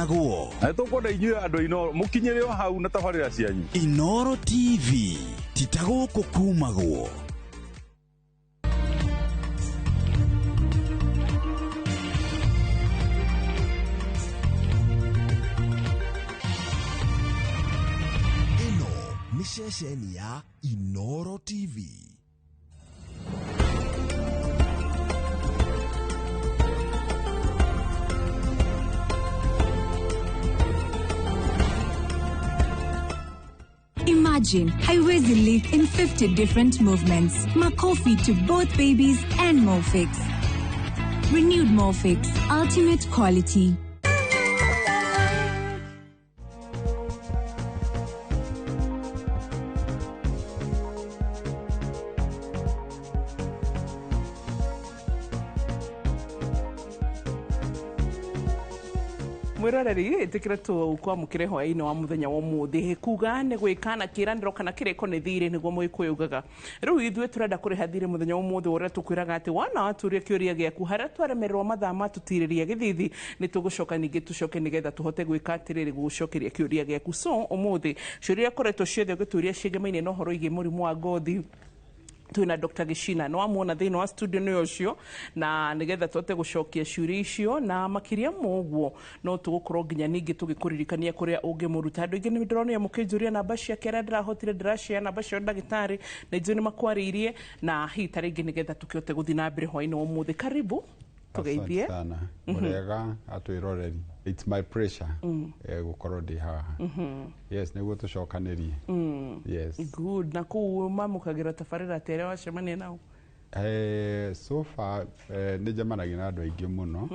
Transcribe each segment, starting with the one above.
Guo Na tũkwenda inyuĩ andũ a Inooro mũkinyĩre o hau na tabarĩra cianyu. Inooro TV ti ta gũkũ kumagwo. Ĩno nĩ ceceni ya Inooro TV. Imagine Haiwezi live in 50 different movements. Makofi to both babies and Molfix. Renewed Molfix, ultimate quality. Mwiroreri, itikira tu kwamukire hwaini wa muthenya wa umuthi. Kuga ni gwika na kiraniro kana kiriko ni thiri, niguo Mũgĩkũyũ ugaga. Riu ithuĩ turenda kuriha thiri muthenya wa umuthi, uria tukwiraga ati wana waturia kiuria giaku haria twaremererwo mathaa matutiriria githithi, ni tugucoka ningi tucoke nigetha tuhote gwika atiriri gucokeria kiuria giaku. So umuthi ciuria koretwo ciothe ugituria ciegemaine na uhoro igie murimu wa ngothi, twina Dr. Gicina no amuona thiini wa studio nĩ ũcio, na nigetha tũhote gũcokia ciũria icio na makiria mũguo no tũgũkorwo nginya ningĩ tũgĩkũririkania kũrĩa ũngĩmũruta. Andũ aingĩ nĩ ndĩronire mũkĩnjũria namba ciake arĩa ndĩrahotire ndĩracea namba cia ndagĩtarĩ, na ithuĩ nĩ makwarĩirie na hihi ta rĩngĩ nigetha tũkĩhote gũthiĩ na mbere hwaĩ-inĩ wa ũmũthĩ. Karibu tũgeithie. Asante sana. Mũrĩega atwĩroreri. It's my pleasure gũkorwo ndĩ haha. Yes, nĩguo tũcokanĩrie. Yes. Good. Na kũu mamũkagĩra tabarĩra atĩ arĩa wacemania nao? So far nĩ njemanagia na andũ aingĩ mũno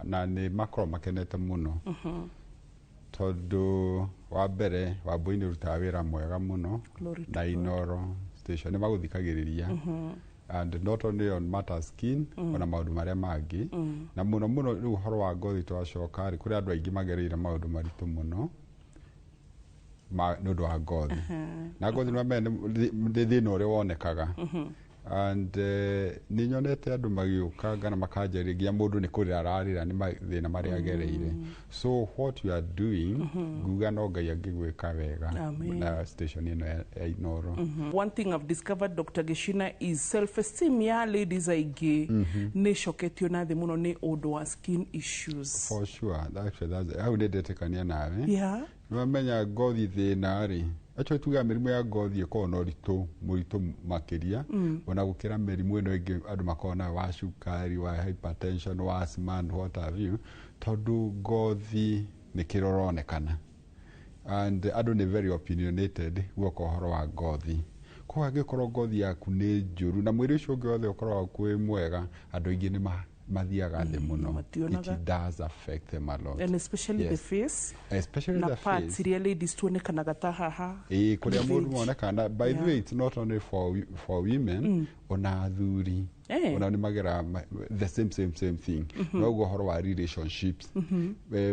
na nĩ makorwo makenete mũno, tondũ wa mbere Wambui nĩ ũrutaga wĩra mwega mũno. Glory to na God. Inooro Station nĩ magũthikagĩrĩria, and not only on matter skin, ona maũndũ marĩa mangĩ, na mũno mũno rĩu ũhoro wa ngothi. Twacoka rĩ, kũrĩ andũ aingĩ magereire maũndũ maritũ mũno nĩ ũndũ wa ngothi, na ngothi nĩ wamenya nĩ thĩna ũrĩa wonekaga, and nĩ nyonete andũ magĩũka ngana makanjarĩria, nginya mũndũ nĩ kũrĩra ararĩra nĩ mathĩna marĩa agereire. So what you are doing, nguga no Ngai angĩgwĩka wega. Amen. Na station ĩno ya Inooro. One thing I've discovered, Dr. Gishina, is self-esteem ya ladies aingĩ nĩ coketio na thĩ mũno nĩ ũndũ wa skin issues. For sure. Actually, that's hau nĩ ndetĩkania nawe. Nĩwamenya ngothi thĩna rĩ, actually tugaga mĩrimũ ya ngothi ĩkoragwo na ũritũ mũritũ makĩria ona gũkĩra mĩrimũ ĩno ĩngĩ andũ makoragwo nayo, wa cukari, wa hypertension, wa asthma and what have you, tondũ ngothi nĩ kĩrĩa ũronekana, and andũ nĩ very opinionated guoka ũhoro wa ngothi. Koguo angĩkorwo ngothi yaku nĩ njũru na mwĩrĩ ũcio ũngĩ wothe ũkoragwo kwĩ mwega, andũ aingĩ nĩ mathiaga thĩ mũno. Mationaga. It does affect them a lot. And especially Yes. the face Especially na the parts face. iria ladies tuonekanaga ta haha. Ĩĩ, kũrĩa mũndũ Village. monekana. By the way, it's not only for women, ona athuri ona nĩ mageraga the same thing. Noguo ũhoro wa relationships,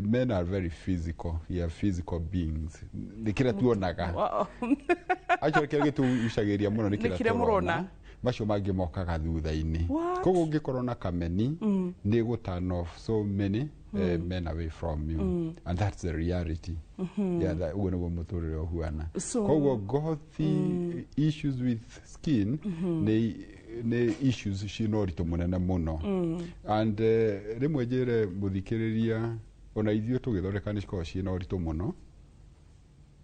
men are very physical. We are physical beings, nĩ kĩrĩa tuonaga. Actually, kĩrĩa gĩtũgucagĩria mũno nĩ Nĩ kĩrĩa kĩrĩa mũrona. tũrona, macio mangĩ mokaga thutha-inĩ. What? Koguo ũngĩkorwo na kameni nĩ gũ turn off so many men away from you, and that's the reality. Yeah, ũguo nĩguo mũtũrĩre ũhuana. Koguo ngothi, issues with skin nĩ issues ciĩna ũritũ mũnene mũno, and rĩmwe njĩre mũthikĩrĩria, ona ithuĩ tũgĩthondeka nĩ cikoragwo ciĩna ũritũ mũno.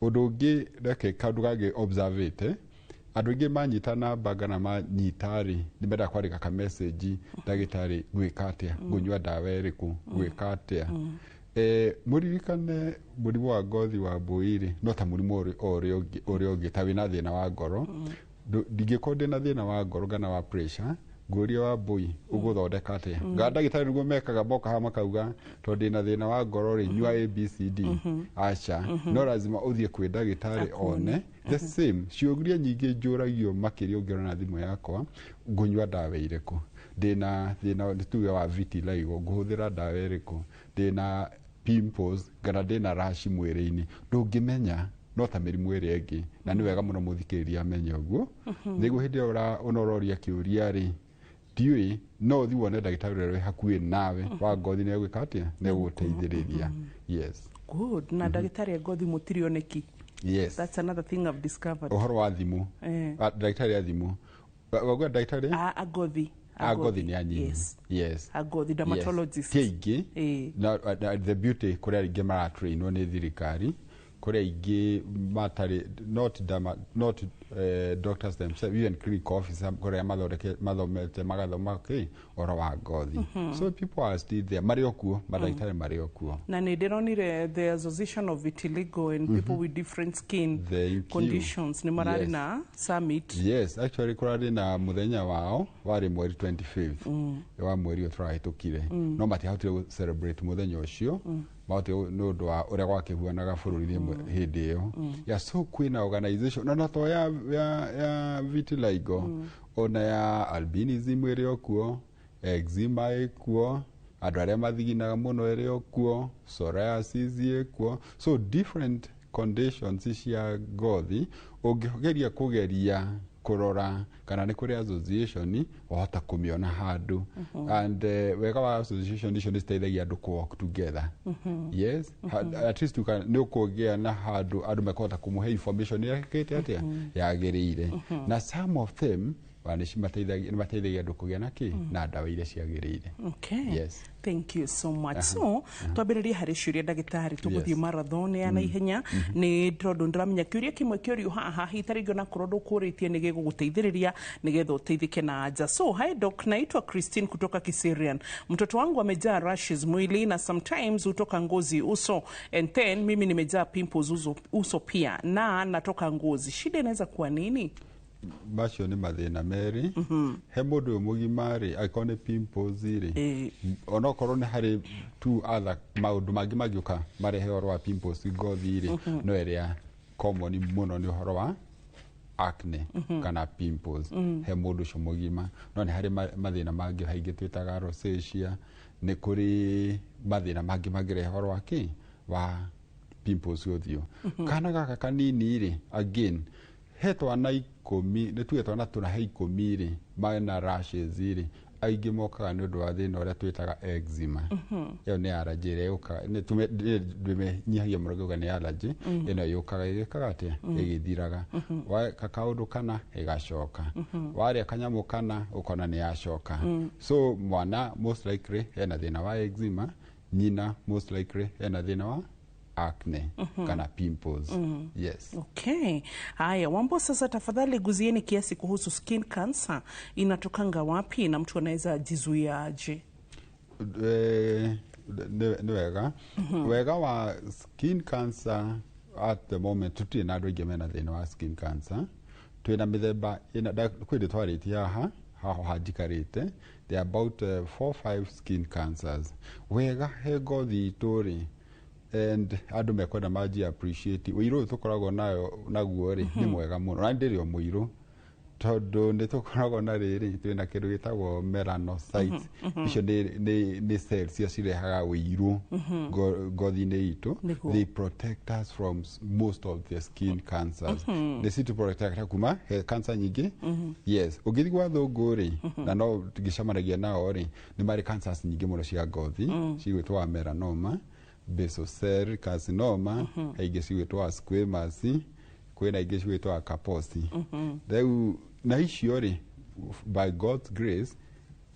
Ũndũ ũngĩ, reke kaũndũ kangĩ observĩte, andũ aingĩ manyita namba kana manyita rĩ, nĩ mendaga kwandĩka ka message, "Ndagĩtarĩ, ngwĩka atĩa? Ngũnyua ndawa ĩrĩkũ? Ngwĩka atĩa?" Mũririkane mũrimũ wa ngothi wa mbũi rĩ, no ta mũrimũ ũrĩa ũngĩ, ta wĩna thĩna wa ngoro. Ndingĩkorwo ndĩna thĩna wa ngoro kana wa pressure ngũrie wa mbũi ũgũthondeka atĩa, nga ndagĩtarĩ nĩguo mekaga, moka haha makauga tondũ ndĩna thĩna wa ngoro rĩ, nyua ABCD. Aca, no lazima ũthiĩ kwĩ ndagĩtarĩ one. The same ciũria nyingĩ njũragio makĩria ũngĩrora na thimũ yakwa, ngũnyua ndawa ĩrĩkũ? Ndĩna thĩna nĩ tuge wa vitiligo, ngũhũthĩra ndawa ĩrĩkũ? Ndĩna pimples kana ndĩna rash mwĩrĩ-inĩ. Ndũngĩmenya, no ta mĩrimũ ĩrĩa ĩngĩ, na nĩ wega mũno mũthikĩrĩria amenye ũguo, nĩguo hĩndĩ ĩrĩa ona ũroria kĩũria rĩ, Ndiũĩ, no ũthiĩ wone ndagĩtarĩ ũrĩa wĩ hakuhĩ nawe wa ngothi, nĩ egwĩka atĩa? Nĩ egũgũteithĩrĩria, yes. Good. Na ndagĩtarĩ a ngothi mũtirĩ oneki. Yes. That's another thing I've discovered. Ũhoro wa thimũ? Eh. Ah, ndagĩtarĩ a thimũ? Wauga ndagĩtarĩ A ngothi. A ngothi nĩ anyinyi. Yes. Yes. A ngothi, dermatologist. Ti aingĩ. Na the beauty, kũrĩ aingĩ maratrainwo nĩ thirikari, kũrĩ aingĩ matarĩ, not derma, not doctors themselves, even clinical officer, kũrĩa mathondeke mathomete magathoma kĩ ũhoro wa ngothi. So people are still there, marĩ o kuo, mandagĩtarĩ marĩ o kuo. Na nĩ ndĩronire the Association of Vitiligo and people with different skin Thank you. conditions nĩ mararĩ na summit. Yes, actually kũrarĩ na mũthenya wao, warĩ mweri 25th wa mweri ũyũ tũrahĩtũkire, no matiahotire gũ celebrate mũthenya ũcio, mahotire nĩ ũndũ wa ũrĩa gwakĩhuanaga bũrũri-inĩ hĩndĩ ĩyo. Yeah, so kwĩna organization no to ya vitiligo, ona ya albinism ĩrĩ o kuo, eczema ĩkuo, andũ arĩa mathiginaga mũno ĩrĩ o kuo, psoriasis ĩkuo, so different conditions cia ngothi. Ũngĩgeria kũgeria kũrora kana nĩ kũrĩ association, wahota kũmĩona handũ. And wega wa association icio nĩ citeithagia andũ kũ work together. Yes, at least you can, nĩ ũkũgĩa na handũ andũ mekũhota kũmũhe information ĩrĩa atĩa yagĩrĩire, na some of them wa nĩ mateithagia andũ kũgĩa na kĩ na ndawa iria ciagĩrĩire. Okay. Yes. Thank you so much. So, twambĩrĩrie harĩ ciũria, ndagĩtarĩ, tũgũthiĩ marathon ya naihenya nĩ tondũ ndĩramenya kĩũria kĩmwe kĩũrio haha hihi tarĩngĩ onakorwo ndũkũrĩtie nĩ gĩgũgũteithĩrĩria nĩgetha ũteithĩke na anja. So, hi doc, naitwa Christine kutoka Kiserian. Mtoto wangu amejaa rashes mwili na sometimes hutoka ngozi uso, and then mimi nimejaa pimples uso pia na natoka ngozi. Shida inaweza kuwa nini? Macio nĩ mathĩna merĩ. He mũndũ ũyũ mũgima rĩ, angĩkorwo nĩ pimples rĩ, onokorwo nĩ harĩ two other maũndũ mangĩ mangĩũka marehe ũhoro wa pimples ngothi rĩ, no ĩrĩa common mũno nĩ ũhoro wa acne kana pimples he mũndũ ũcio mũgima. No nĩ harĩ mathĩna mangĩ haingĩ twĩtaga rosacea, nĩ kũrĩ mathĩna mangĩ mangĩrehe ũhoro wa kĩ wa pimples ũthiũ. Kana gaka kanini rĩ, again he twana 10, nĩ tuge twana tũna he 10 rĩ mena rashes rĩ, aingĩ mokaga nĩ ũndũ wa thĩna ũrĩa twĩtaga eczema. Ĩyo nĩ allergy ĩrĩa yũkaga, ndĩmenyihagia mũno ngauga nĩ allergy ĩno yũkaga ĩgĩkaga atĩa, ĩgĩthiraga. Weka kaũndũ kana ĩgacoka, warĩa kanyamũ kana ũkona nĩ yacoka. So mwana most likely ena thĩna wa eczema, nyina most likely ena thĩna wa acne kana pimples, yes. Okay. Haya, Wambo, sasa tafadhali guzieni kiasi kuhusu skin cancer. Inatokanga wapi na mtu anaweza jizuiaje? Nĩ wega. Wega wa skin cancer, at the moment tũtirĩ na andũ aingĩ mena thĩna wa skin cancer. Twĩna mĩthemba ĩna kwĩ ndĩ twarĩtie haha haho hanjikarĩte, there are about four five skin cancers. Wega he ngothi itũ rĩ, and andũ mekwenda manji appreciate ũirũ ũyũ tũkoragwo nayo naguo rĩ, nĩ mwega mũno, na ndĩrĩ o mũirũ tondũ nĩ tũkoragwo na rĩrĩ, twĩna kĩndũ gĩtagwo melanocytes. Icio nĩ cells iria cirehaga ũirũ ngothi-inĩ itũ. They protect us from most of the skin cancers. Nĩ citu protect kuma he cancer nyingĩ. Yes, ũngĩthiĩ gwa thũngũ rĩ, na no ngĩcemanagia nao rĩ, nĩ marĩ cancers nyingĩ mũno cia ngothi cigwĩtwo melanoma, basal cell carcinoma, he ingĩ cigwĩtwo squamous, kwĩna ingĩ cigwĩtwo Kaposi. Rĩu na icio rĩ, by God's grace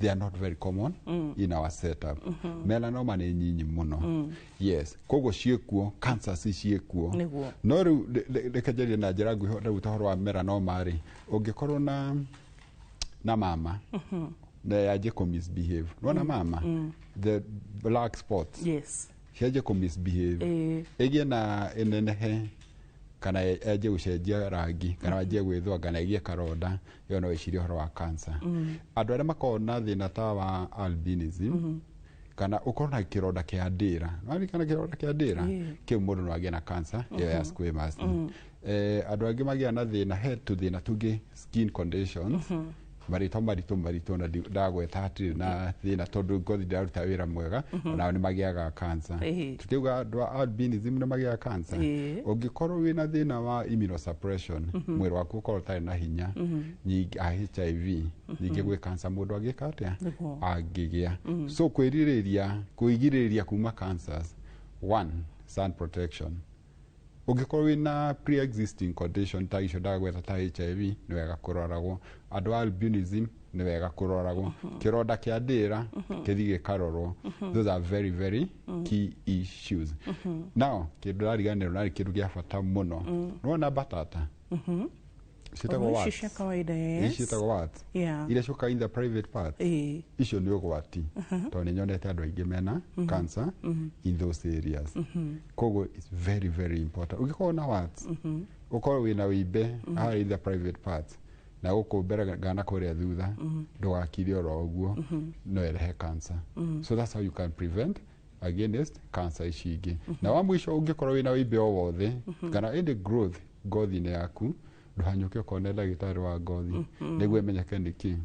they are not very common in our setup. Melanoma nĩ nyinyi mũno, yes. Koguo ciĩkuo, cancers ciĩkuo. No rĩu reke njarie na njĩra nguhĩ rĩu ta ũhoro wa melanoma rĩ, ũngĩkorwo na mama na yanjie kũ misbehave, nĩwona mama the black spots cianjie kũ misbehave, ĩgĩe na ĩnenehe kana yanjie gũcenjia rangi kana wanjie gwĩthũa kana ĩgĩe karonda, ĩyo no ĩcirie ũhoro wa cancer. Andũ arĩa makoragwo na thĩna ta wa albinism kana ũkorwo na kĩronda kĩa ndĩra, nĩwaririkana kĩronda kĩa ndĩra? Kĩu mũndũ no agĩe na cancer ĩyo ya squamous. Andũ angĩ magĩa na thĩna, he tũthĩna tũngĩ, skin conditions. Marĩtwa maritũ maritũ na ndagweta hatirĩ na thĩna, tondũ ngothi ndĩraruta wĩra mwega, onao nĩ magĩaga cancer. Tũkiuga andũ a albinism nĩ magĩaga cancer. Ũngĩkorwo wĩna thĩna wa immunosuppression, mwĩrĩ waku ũkorwo ũtarĩ na hinya nyingĩ a HIV, ningĩ gwĩ cancer mũndũ angĩka atĩa? Angĩgĩa. So kwĩrirĩria, kwĩgirĩrĩria kuma cancers, one, sun protection. Ũngĩkorwo wĩna pre-existing condition ta icio ndagweta ta HIV, nĩ wega kũroragwo. Andũ a albinism nĩ wega kũroragwo. Kĩronda kĩa ndĩra kĩthiĩ gĩkarorwo. Those are very very key issues. Now kĩndũ ndariganĩrwo narĩ, kĩndũ gĩa bata mũno, nĩwona mbatata ciĩtagwo Oh, ici warts. cia kawaida, yes. Ici ciĩtagwo warts, iria ciũkaga in the private parts. Icio nĩ ũgwati, tondũ nĩ nyonete andũ aingĩ mena cancer in those areas. Koguo it's very very important, ũngĩkorwo na warts, ũkorwo wĩna wĩimbe harĩa in the private parts na gũkũ mbere kana kũrĩa thutha, ndũgakire oro ũguo, no ĩrehe cancer. So that's how you can prevent against cancer ici ingĩ. Na wa mũico, ũngĩkorwo wĩna wĩimbe o wothe kana any growth ngothi-inĩ yaku, ndũhanyũke ũkone ndagĩtarĩ wa ngothi nĩguo ĩmenyeke nĩkĩ.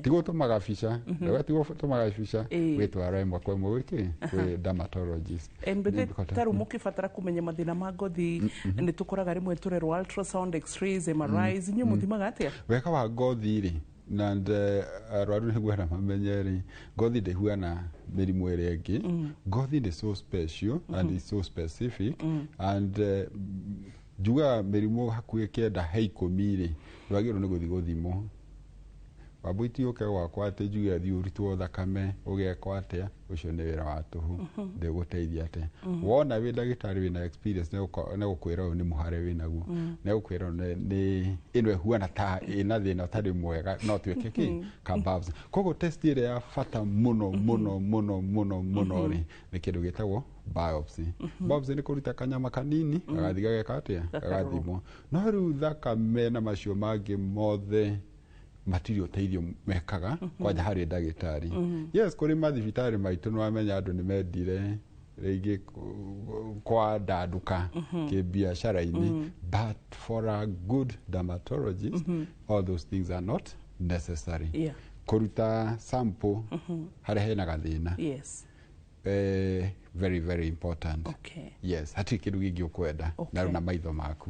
Tigo tũmaga bica, tigo tũmaga bica, wĩtwara ĩmwe kwa ĩmwe gwĩkĩ, kwĩ dermatologist. And bethe Nĩ ta rĩu mũkĩbatara kũmenya mathĩna ma ngothi, nĩ tũkoraga rĩmwe tũrerwo ultrasound, x-rays, MRIs. Inyuĩ mũthimaga atĩa? Wega wa ngothi rĩ, na arwaru nĩguo na mamenye rĩ, ngothi ndĩhuana mĩrimũ ĩrĩa ĩngĩ. Ngothi nĩ so special and is so specific, and njugaga mĩrimũ hakuhĩ 9 he 10 rĩ, ndwagĩrĩirwo nĩ gũthiĩ gũthimwo. Wambũiti ũke gwakwa atĩ njuge thiĩ ũrutwo thakame, ũgekwo atĩa, ũcio nĩ wĩra wa tũhũ, ndĩgũteithia atĩa. Wona wĩ ndagĩtarĩ wĩna experience, nĩgũkwĩra ũyũ nĩ mũhare wĩnaguo, nĩgũkwĩra ũyũ nĩ ĩno ĩhuana ta ĩna thĩna ũtarĩ mwega, no tuĩke kĩ ka biopsy. Koguo test ĩrĩa ya bata mũno mũno mũno mũno mũno rĩ, nĩ kĩndũ gĩtagwo biopsy. Biopsy nĩ kũruta kanyama kanini gagathiĩ gageka atĩa? Gagathimwo. No rĩu thakame na macio mangĩ mothe matirĩ ũteithio mekaga kwanja harĩ ndagĩtarĩ. Yes, kũrĩ mathibitarĩ maitũ, nĩ wamenya andũ nĩ mendire rĩngĩ kwandanduka kĩbiacara-inĩ, but for a good dermatologist all those things are not necessary. Kũruta sample harĩa hena gathĩna, very very important. Yes, hatirĩ kĩndũ gĩngĩ ũkwenda na rĩu na maitho maku,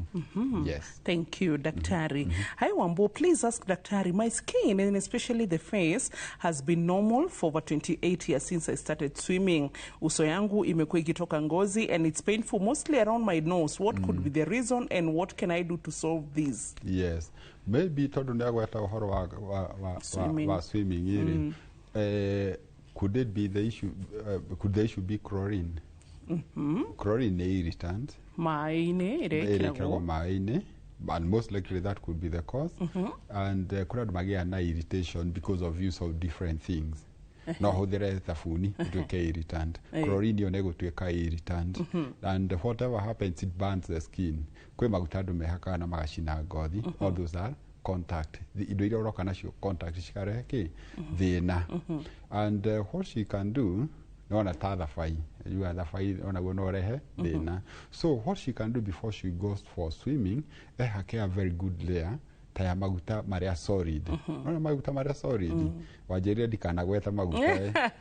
yes. Thank you, Daktari. Hi, Wambo. Please ask Daktari. My skin, and especially the face, has been normal for over 28 years since I started swimming. Uso yangu imekuwa ikitoka ngozi and it's painful, mostly around my nose. What could be the reason and what can I do to solve this? Yes, maybe tondũ nĩ agweta ũhoro wa Swimming. Wa swimming rĩ, could it be the issue, could the issue be chlorine? Chlorine nĩ irritant. Maĩ-inĩ ĩrĩa ĩrĩkĩragwo ĩkĩragwo. Maĩ-inĩ, and most likely that could be the cause. And kũrĩ andũ magĩaga na irritation because of use of different things. No hũthĩre thabuni ĩtuĩke irritant, chlorine ĩyo nĩ ĩgũtuĩka irritant, and whatever happens, it burns the skin. Kwĩ maguta andũ mehakaga na magacina ngothi. All those are contact. Indo iria ũroka nacio contact cikarehe kĩ thĩna. And what she can do, nona ta thabai yuga thabai onaguo no ũrehe thĩna. So what she can do before she goes for swimming, ehake a very good layer ta ya maguta marĩa solid. Nona maguta marĩa solid, wanjĩrire ndikanagweta maguta,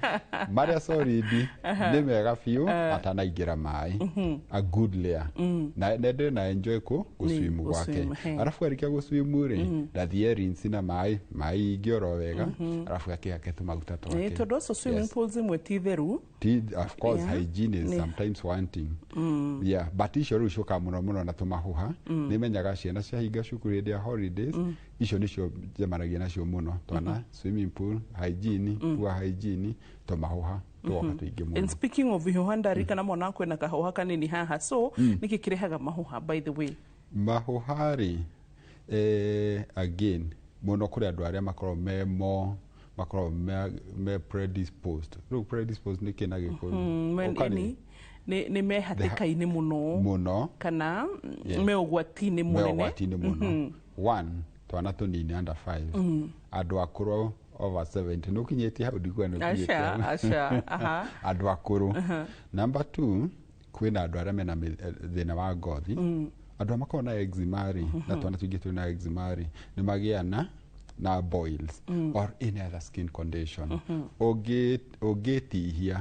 marĩa solid nĩ mega biũ atanaingĩra maĩ, a good layer, na nende na enjoy kũ gũswim gwake. Gũswim, he. Arabu arĩkia gũswim rĩ, ndathiĩ rinse na maĩ, maĩ ingĩ oro wega, arabu akĩhake tũmaguta twake. Tondũ ũcio swimming pools imwe ti theru. Of course, hygiene is sometimes wanting. Yeah, but icio rĩu ciũkaga mũno mũno na tũmahuha. Nĩ menyaga ciana ciahinga cukuru hĩndĩ ya holidays, icio nĩcio njemanagia nacio mũno, twana swimming pool hygiene, poor hygiene, tũmahuha tũgoka tũingĩ mũno. And speaking of ihũha, ndarikana mwana wakwa ena kahũha kanini haha. So nĩkĩ kĩrehaga mahũha, by the way? Mahũha rĩ, again mũno kũrĩ andũ arĩa makoragwo me mo makoragwo me predisposed. Rĩu predisposed nĩ kĩ na Gĩkũyũ? Ũka nĩ- Nĩ me hatĩka-inĩ mũno mũno kana Yes. me ũgwati-inĩ me mũnene. ũgwati-inĩ mũno. One, twana tũnini under 5, andũ akũrũ over 70, nĩ ũkinyĩtie hau? Ndikuga nĩ ũkinyĩtie Aca. hau. Aca, aha. Andũ akũrũ. Number two, kwĩna andũ arĩa mena thĩna wa ngothi, andũ arĩa makoragwo na eczema rĩ, na twana tũingĩ twĩna eczema rĩ, nĩ magĩa na na boils or any other skin condition. Ũngĩtihia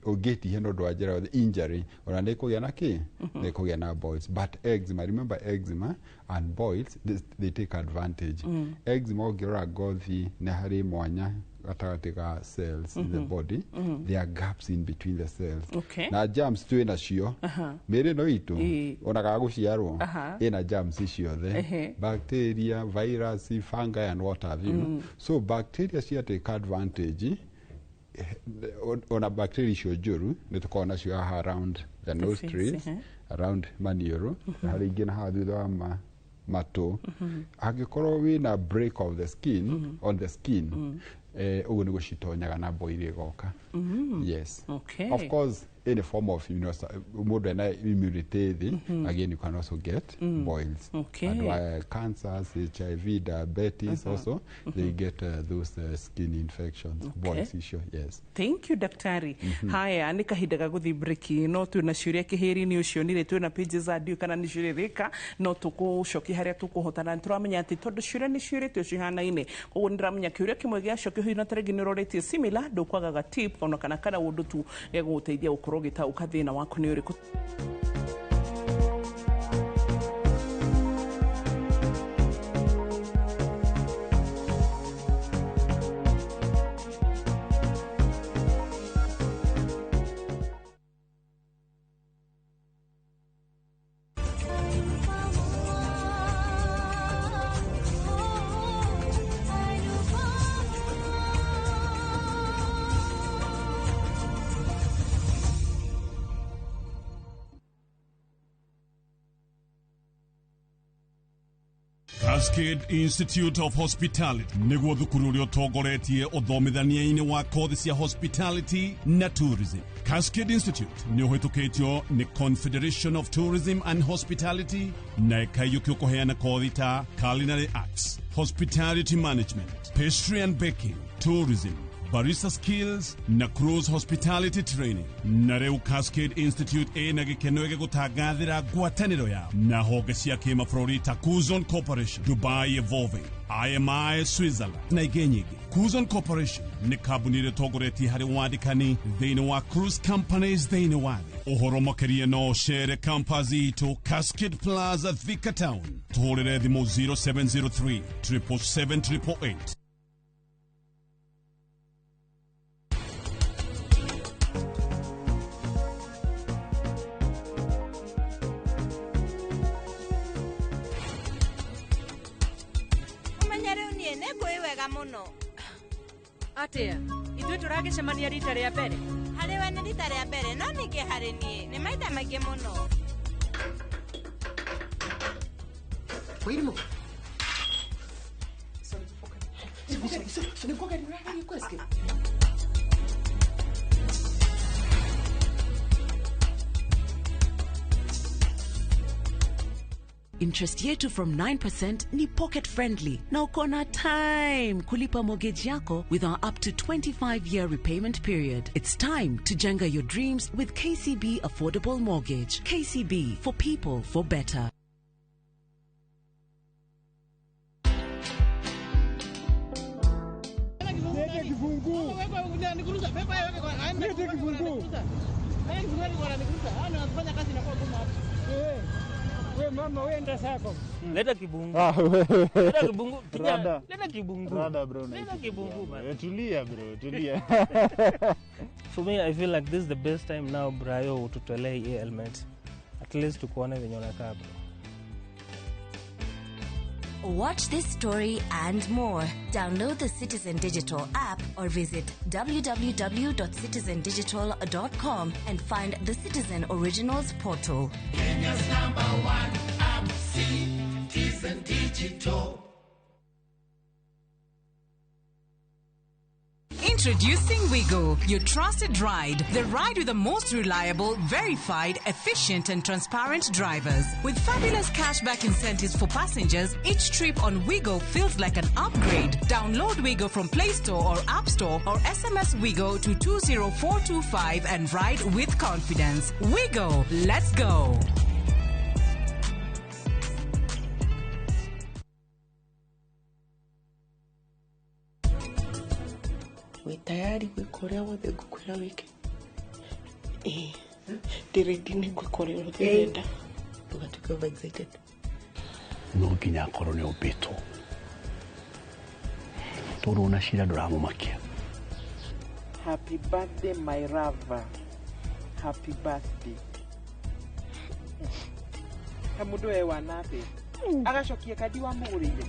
ũngĩtihia nĩ ũndũ wa njĩra yothe, injury, ona nĩ kũgĩa na kĩ, nĩ kũgĩa na boils. But eczema, remember, eczema and boils, they take advantage. Eczema, ũngĩrora ngothi, nĩ harĩ mwanya gatagatĩ ga cells in the body. There are gaps in between the cells. Na germs twĩ nacio mĩĩrĩ ĩno itũ, ona kana gũciarwo, ĩna germs ciothe, bacteria, virus, fungi and what have you. So bacteria cia take advantage, ona bacteria icio njũru nĩ tũkoragwo nacio haha around the nostrils, face, around maniũrũ, harĩ ingĩ na haha thutha wa matũ. Angĩkorwo wĩna break of the skin, on the skin, ũguo nĩguo citonyaga na boil ĩgoka, yes. Of course, any form of mũndũ ena immunity thĩ, again you can also get boils. And cancers, HIV, diabetes, also they get those skin infections, boils icio, yes. Thank you, daktari. Haya, nĩ kahinda ga gũthiĩ break, no twĩna ciũria kĩhĩri-inĩ ũcio nire twĩna pages za ndiũ kana nĩ ciũrĩrĩka, no tũkũcokia harĩa tũkũhota, na nĩtũramenya atĩ tondũ ciũria nĩ ciũrĩtio cihanaine, koguo nĩndĩramenya kĩũria kĩmwe gĩacokio hihi na tarĩngĩ nĩ ũroretie similar, ndũkwagaga tip ona kana ũndũ tu gĩgũgũteithia gũkorwo ũgĩtaũka thĩna waku nĩ ũrĩkũ. Cascade Institute of Hospitality nĩguo thukuru ũrĩa ũtongoretie ũthomithania-inĩ wa kothi cia hospitality na tourism. Cascade Institute nĩ ũhĩtũkĩtio nĩ Confederation of Tourism and Hospitality na ĩkaiyũkio kũheana kothi ta culinary arts, hospitality management, pastry and baking, tourism, barista skills na cruise hospitality training. Na rĩu Cascade Institute ĩna gĩkeno gĩgũtangathĩra ngwatanĩro yao na honge cia kĩmabũrũri ta Cuzon Corporation, Dubai Evolving, IMI Switzerland na ingĩ nyingĩ. Cuzon Corporation nĩ kambuni ĩrĩa ĩtongoretie harĩ wandĩkani thĩinĩ wa cruise companies thĩinĩ wa thĩ. Ũhoro makĩria no ũcere campus itũ, Cascade Plaza, Thika Town. Tũhũrĩre thimũ 0703 777 888. Ũmenye rĩu niĩ nĩ ngũĩ wega mũno. Atia ithuĩ tũragĩcemania rita rĩa mbere? Harĩ we nĩ rita rĩa mbere, no ningĩ harĩ niĩ nĩ maita maingĩ mũno. Wĩrimũ. Interest yetu from 9% ni pocket friendly na uko na time kulipa mortgage yako with our up to 25-year repayment period. It's time to jenga your dreams with KCB Affordable Mortgage. KCB, for people, for better. Leta kibungu. Ah, wewe. Leta kibungu. Kijana, Rada. leta kibungu. Rada, bro. Leta kibungu, man. Tulia, bro, tulia. For me, I feel like this is the best time now, Brayo, ututolee hii helmet. At least tukuone venye unakaa, bro. Watch this story and more. Download the Citizen Digital app or visit www.citizendigital.com and find the Citizen Originals portal. Kenya's number one app, Citizen Digital. Introducing Wigo, your trusted ride. The ride with the most reliable, verified, efficient, and transparent drivers. With fabulous cashback incentives for passengers, each trip on Wigo feels like an upgrade. Download Wigo from Play Store or App Store or SMS Wigo to 20425 and ride with confidence. Wigo, let's go. Wĩ tayari gwĩka ũrĩa wothe ngũkwĩra wĩke? Ĩĩ, ndĩ ready, nĩ ngwĩka ũrĩa wothe ũrenda. Ndũgatuĩke over excited. No nginya akorwo nĩ ũmbĩtwo, tondũ ona cira ndũramũmakia. Happy birthday, my lover. Happy birthday. He mũndũ we wanathĩ agacokia kandi wamũgũrĩire.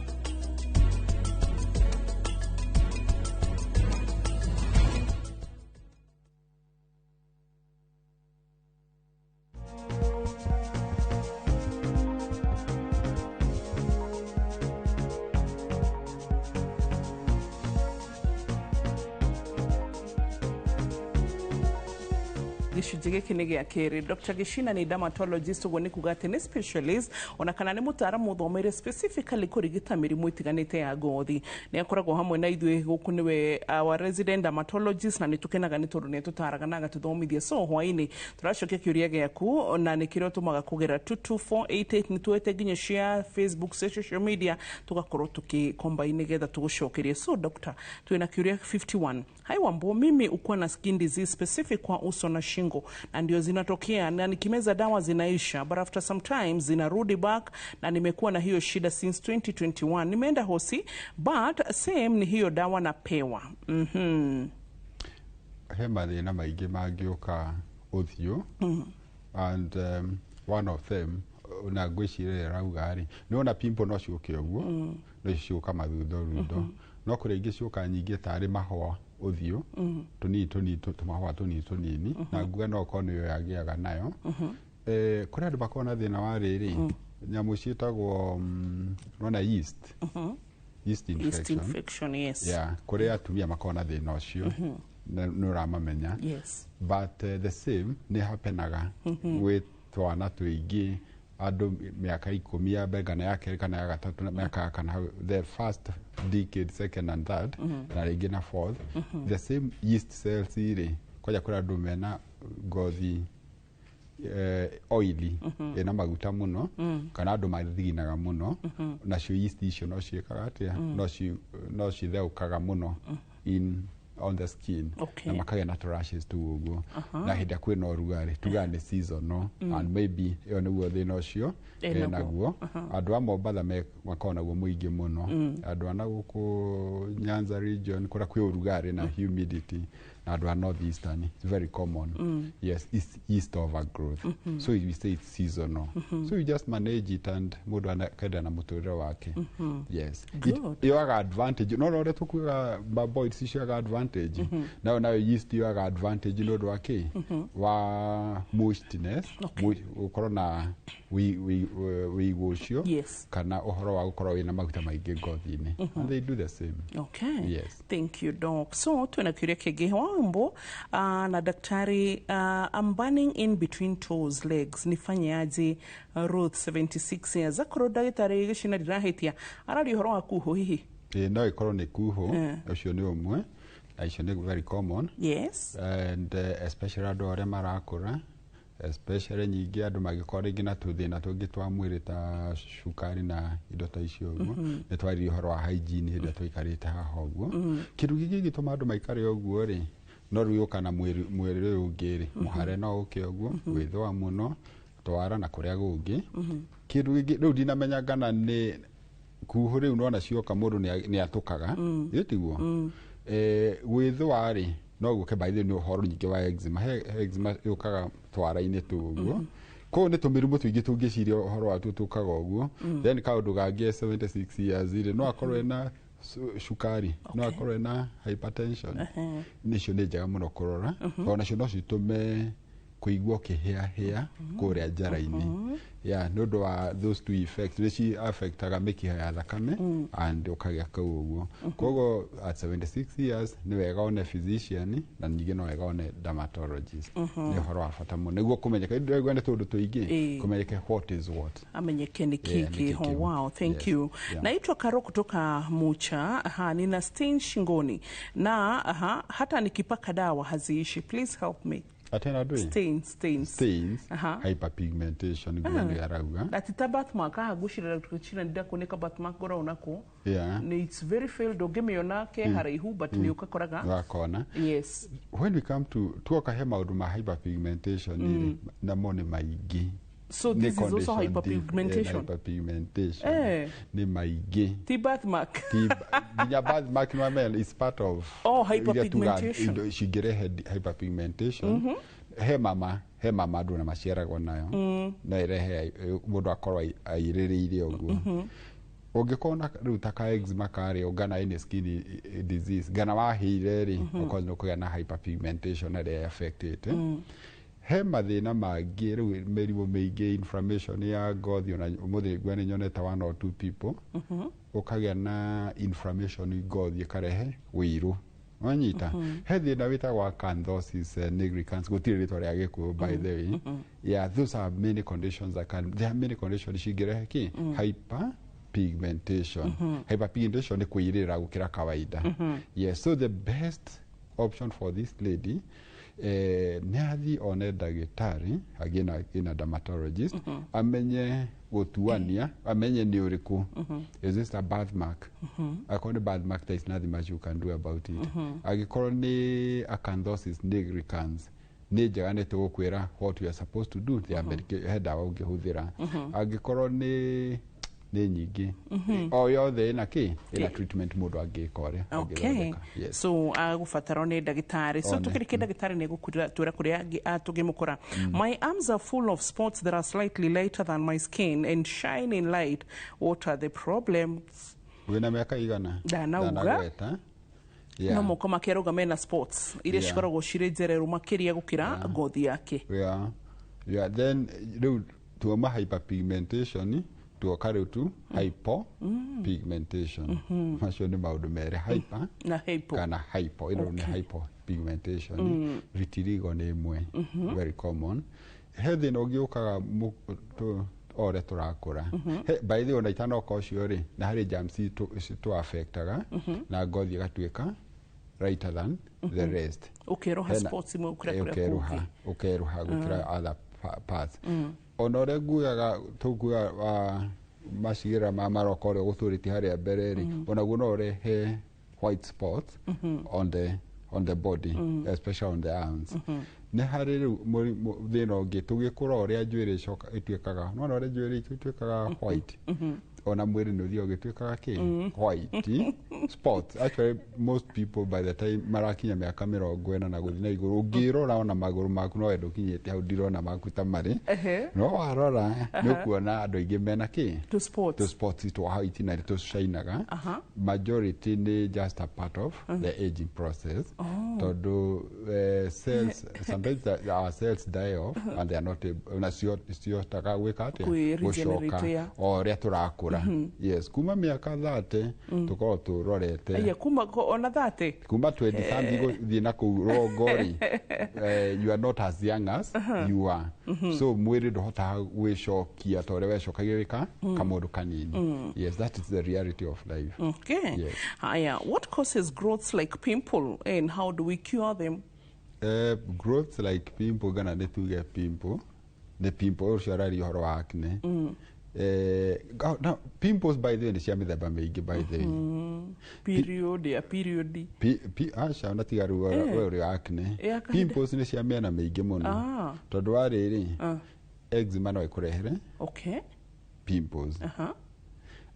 Gĩcunjĩ gĩkĩ nĩ gĩa kerĩ. Dr. Gĩchina nĩ dermatologist, ũguo nĩ kuga atĩ nĩ specialist ona kana nĩ mũtaaramu ũthomeire specifically kũrigita mĩrimũ ĩtiganĩte ya ngothi. Nĩ akoragwo hamwe na ithuĩ gũkũ, nĩwe our resident dermatologist, na nĩ tũkenaga nĩ tondũ nĩ atũtaraga na agatũthomithia. So hwaĩ-inĩ tũracokia kĩũria gĩaku na nĩ kĩrĩa ũtũmaga kũgera 22488. Nĩ tuoete nginya cia Facebook, cia social media, tũgakorwo tũkĩkombai nĩgetha tũgũcokerie. So doctor, twĩna kĩũria 51. Hi Wambo, mimi ukuwa na skin disease specific kwa uso na shingo, na ndio zinatokea na nikimeza dawa zinaisha, but after some time zinarudi back, na nimekuwa na hiyo shida since 2021. Nimeenda hosi but same ni hiyo dawa napewa. He mathĩna maingĩ mangĩũka ũthiũ, and one of them na ngwĩciria ĩrauga rĩ, nĩ wona pimple no ciũke ũguo, no ciũka mathundo rundo, no kũrĩ ingĩ ciũka nyingĩ tarĩ mahũa ũthiũ, tũnini tũnini, tũmahũa tũnini tũnini, na nguga no ũkorwo nĩyo yagĩaga nayo. Kũrĩ andũ makoragwo na thĩna wa rĩrĩ, nyamũ ciĩtagwo nĩwona yeast, yeast Yeast infection. Infection, yes. Yeah, kũrĩ atumia makoragwo na thĩna ũcio, nĩ ũramamenya. But the same nĩ hapenaga gwĩ twana tũingĩ, andũ mĩaka 10 ya mbere kana ya kerĩ kana ya gatatũ na mĩaka ya kana hau, the first decade, second and third, na rĩngĩ na fourth. The same yeast cells rĩ, kwanja kũrĩ andũ mena ngothi oily, ĩna maguta mũno, kana andũ mathiginaga mũno, nacio yeast icio no ciĩkaga atĩa? No citheũkaga mũno in on the skin, na makagĩa na rashes tu ũguo. Na hĩndĩ ĩrĩa kwĩna ũrugarĩ, tugaga nĩ seasonal, and maybe ĩyo nĩguo thĩna ũcio Ĩ naguo. Naguo andũ a Mombatha makoragwo naguo mũingĩ mũno, andũ a na gũkũ Nyanza region kũrĩa kwĩ ũrugarĩ na humidity, na andũ a North Eastern, it's very common. Yes, it's yeast overgrowth. So we say it's seasonal, so you just manage it and mũndũ akenda na mũtũrĩre wake. Yes. Good. Yoyaga advantage no ũrĩa tũkuaga boys cioyaga advantage, nayo yeast yoyaga advantage nĩ ũndũ wa kĩ? Wa moistness, gũkorwo na wĩigũ ũcio, kana ũhoro wa gũkorwo wĩna maguta maingĩ ngothi-inĩ, and they do the same. Okay. Yes. Thank you, Doc. So tuena kĩũria kĩngĩ. Wambo na daktari, I'm burning in between toes, legs. Nifanye aje? Ruth, 76 years. Akorwo ndagĩtarĩ Gĩchina ndirahĩtia, araria ũhoro wa kuhũ hihi? Ĩ, no ĩkorwo nĩ kuhũ. Ũcio nĩ ũmwe, na icio nĩ very common, and especially andũ arĩa marakũra, especially nyingĩ andũ mangĩkorwo rĩngĩ na tũthĩna tũngĩ twa mwĩrĩ ta cukari na indo ta icio ũguo. Nĩ twaririe ũhoro wa hygiene hĩndĩ ĩrĩa tũikarĩte haha ũguo. Kĩndũ gĩkĩ gĩtũma andũ maikare ũguo rĩ, no rĩu yũka na mwĩrĩ ũyũ ũngĩ rĩ, mũhare no ũke ũguo, gwĩthũa mũno twara na kũrĩa gũngĩ. Kĩndũ gĩngĩ rĩu ndinamenya kana nĩ kuhũ rĩu, nona cioka mũndũ nĩ atũkaga. Ĩ tiguo? Gwĩthũa rĩ, no gũke by the way nĩ ũhoro nyingĩ wa eczema. He eczema yũkaga twara-inĩ tu ũguo. Koguo nĩ tũmĩrimũ tũingĩ tũngĩciria ũhoro watuo tũkaga ũguo. Then kaũndũ kangĩ, 76 years rĩ, no akorwo ena cukari, no akorwo ena hypertension. Nĩcio nĩ njega mũno kũrora, tondũ nacio no citũme kũigua ũkĩhĩahĩa kũrĩa njara-inĩ. Yeah, nĩ ũndũ wa those two effects, nĩ ci affectaga mĩkiha ya thakame and ũkagĩa kau ũguo. Koguo at 76 years nĩ wega one physician, na ningĩ no wega one dermatologist. Nĩ ũhoro wa bata mũno nĩguo kũmenyeka, ndĩraigua nĩ tũndũ tũingĩ, kũmenyeke what is what. Amenyeke nĩ Yeah, kĩ nĩ kĩho. kĩ. Wow, thank you. Naitwa Karo kutoka Mucha. Aha, nina stain shingoni na aha, hata nikipaka dawa haziishi. Please help me. Atena ndũĩ? Stains, stains. Stains. Aha. Hyperpigmentation niguo nĩ arauga. Na ti ta birthmark haha ngwĩciria ngwĩciria ndakuoneka birthmark ngoragwo nako. Nĩ it's very fail, ndũngĩmĩona ke haraihu, but nĩ ũgakoraga. Wakona. Yes. When we come to tuoka he maũndũ ma hyperpigmentation rĩ, namo nĩ maingĩ. So Nĩ this is also condition hyperpigmentation? Hyperpigmentation nĩ maingĩ. Ti birthmark? Nginya birthmark nĩ wamenya is part of Oh, iria tuga hyperpigmentation. indo cingĩrehe hyperpigmentation. He mama andũ na maciaragwo nayo, no ĩrehe mũndũ akorwo airĩrĩire ũguo. Ũngĩkorwo na rĩu ta ka eczema karĩ ngana any skin disease ngana wahĩire rĩ, of course nĩ ũkũgĩa na hyperpigmentation ĩrĩa affected. He mathĩna mangĩ rĩu, mĩrimũ mĩingĩ, inflammation ya ngothi. Ona ũmũthĩ ngua nĩ nyonete one or two people ũkagĩa na inflammation ngothi ĩkarehe wĩirũ, wanyita. He thĩna wĩtagwo acanthosis nigricans, gũtirĩ rĩtwa rĩa Gĩkũyũ, by the way. Yeah, those are many conditions that can there are many conditions cingĩrehe kĩ hyperpigmentation. Hyperpigmentation nĩ kwĩirĩra gũkĩra kawaida. Yes, so the best option for this lady, nĩ athiĩ one ndagĩtarĩ, agĩe na dermatologist, amenye gũtuania, amenye nĩ ũrĩkũ. Is this a birthmark? Akorwo nĩ birthmark, there is nothing much you can do about it. Angĩkorwo nĩ acanthosis nigricans, nĩ njega, nĩ tũgũkwĩra what you are supposed to do. There are he ndawa ũngĩhũthĩra. Angĩkorwo nĩ nyingĩ, o yothe ĩna kĩ ĩna treatment mũndũ angĩka ũrĩa angĩthondeka. Yes. So agũbatarwo nĩ ndagĩtarĩ. So One. tũkĩrĩkia, ndagĩtarĩ nĩ egũkwĩra kũrĩa tũngĩmũkora. My arms are full of spots that are slightly lighter than my skin and shine in light. What are the problems? Wĩna mĩaka igana? Ndanauga. Ndanagweta. Yeah. No moko make arauga mena spots iria cikoragwo cirĩ njereru makĩria gũkĩra ngothi yake. Yeah. Then rĩu tuoma hyperpigmentation, tuoka rĩu tu hypopigmentation. Macio nĩ maũndũ merĩ, hyper na hypo. Kana hypo. Ĩno nĩ hypopigmentation. Vitiligo nĩ ĩmwe very common. He thĩna ũngĩ ũkaga o ũrĩa tũrakũra. By the way, ona itanoka ũcio rĩ, na harĩ germs citũ affectaga na ngothi ĩgatuĩka lighter than the rest. Ũkerũha spots imwe gũkĩra kũrĩa ũkerũha kũngĩ. Ũkerũha gũkĩra other parts. Ona ũrĩa nguaga tũguaga wa macigĩrĩra ma maroko ũrĩa ũgũtũrĩtie harĩa mbere rĩ, onaguo no ũrehe white spots on the body, especially on the arms. Nĩ harĩ rĩu thĩna ũngĩ tũgĩkũra, ũrĩa njuĩrĩ ĩcoka ĩtuĩkaga, nona ũrĩa njuĩrĩ itũ ĩtuĩkaga white, ona mwĩrĩ nĩ ũthiaga ũgĩtuĩkaga kĩ white spots. Actually, most people by the time marakinya mĩaka 40 na gũthiĩ na igũrũ, ũngĩrora ona magũrũ maku, no wenda ũkinyĩte hau, ndirona maku ta marĩ, no warora nĩ ũkuona andũ aingĩ mena kĩ Two spots. Tũ spots twa white na tũcainaga. Majority nĩ just a part of the aging process, tondũ cells sometimes our cells die off and they are not able, na ciotaga gwĩka atĩa? Kwĩ-regenerate, Gũcoka o ũrĩa tũrakũra. Yes, kuma mĩaka 30 tũkorwo tũrorete. Aya, kuma ona 30. Kuma 20 something gũthiĩ na kũu rũgongo rĩ, you are not as young as you are. So mwĩrĩ ndũhotaga gwĩcokia ta ũrĩa wecokagia wĩka kamũndũ kanini. Yes, that is the reality of life. Okay. Yes. Haya, what causes growths like pimple and how do we cure them? Growths like pimple, gana nĩ tuge pimple nĩ pimple, ũcio araria ũhoro wa acne. No, pimples, by the way, nĩ cia mĩthemba mĩingĩ, by the way. Period ya period. Aca, ona tiga rĩu we ũrĩ wa acne. Ya kahinda. Pimples nĩ cia mĩena mĩingĩ mũno, tondũ wa rĩrĩ, eczema no ĩkũrehere pimples.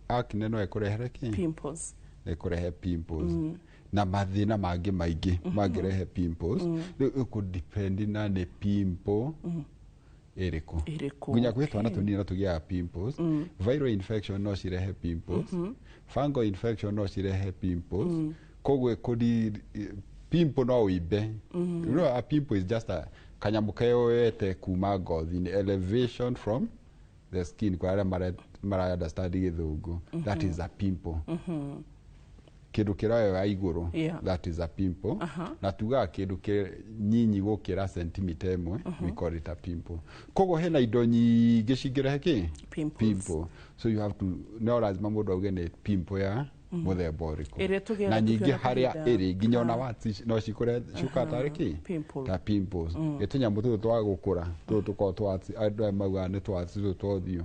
Acne no ĩkũrehere kĩ? Pimples. Ĩkũrehe pimples na mathĩna mangĩ maingĩ mangĩrehe pimples. Rĩu ĩkũdepend na nĩ pimple ĩrĩkũ. Ĩrĩkũ, Nginya gwĩ twana tũnini no tũgĩaga pimples. Viral infection no cirehe pimples. Fungal infection no cirehe pimples. Koguo ĩkũdi pimple no ũimbe. You know, a pimple is just a kanyamũ keyoete kuma ngothi-inĩ, elevation from the skin, kwa arĩa mara understand Gĩthũngũ. That is a pimple, kĩndũ kĩroyoya igũrũ. That is a pimple. Na tugaga kĩndũ kĩ nyinyi gũkĩra sentimita 1, we call it a pimple. Koguo hena indo nyingĩ cingĩrehe kĩ Pimples. Pimple. So you have to, no lazima mũndũ auge nĩ pimple ya Mũthemba ũrĩkũ? Ĩrĩa tũgĩaga Na nyingĩ tũkĩona harĩa kahinda. ĩrĩ nginya ona warts no cikũre ciũkaga tarĩ kĩ? Pimple. Ta pimples. Gĩtũnyamũ tũtũ twa gũkũra tũtũ tũkoragwo twa warts, andũ aya maugaga nĩ twa warts tũtũ twa ũthiũ,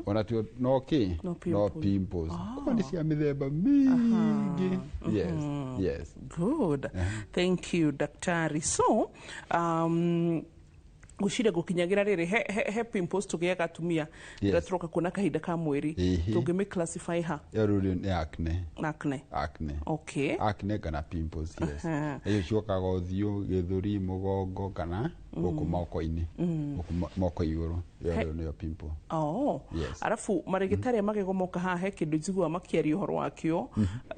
ona tuo no kĩ? No No pimple. pimples. Koguo nĩ cia mĩthemba mĩingĩ, yes. Good, thank you, daktari. So ngwĩciria gũkinyagira rĩrĩ he pimples tũgĩaga atumia rĩrĩa tũroka kuona kahinda ka mweri. Tũngĩmĩ classify ha? Ĩyo rĩu nĩ acne. Acne. Acne. Acne kana pimples, yes. Icio ciũkaga ũthiũ, gĩthũri, mũgongo kana gũkũ moko-inĩ, gũkũ moko igũrũ. Ĩyo rĩu nĩyo pimple. Oh. Yes. Arabu marĩgĩtarĩ a magego moka haha, he kĩndũ njiguaga makĩaria ũhoro wakĩo,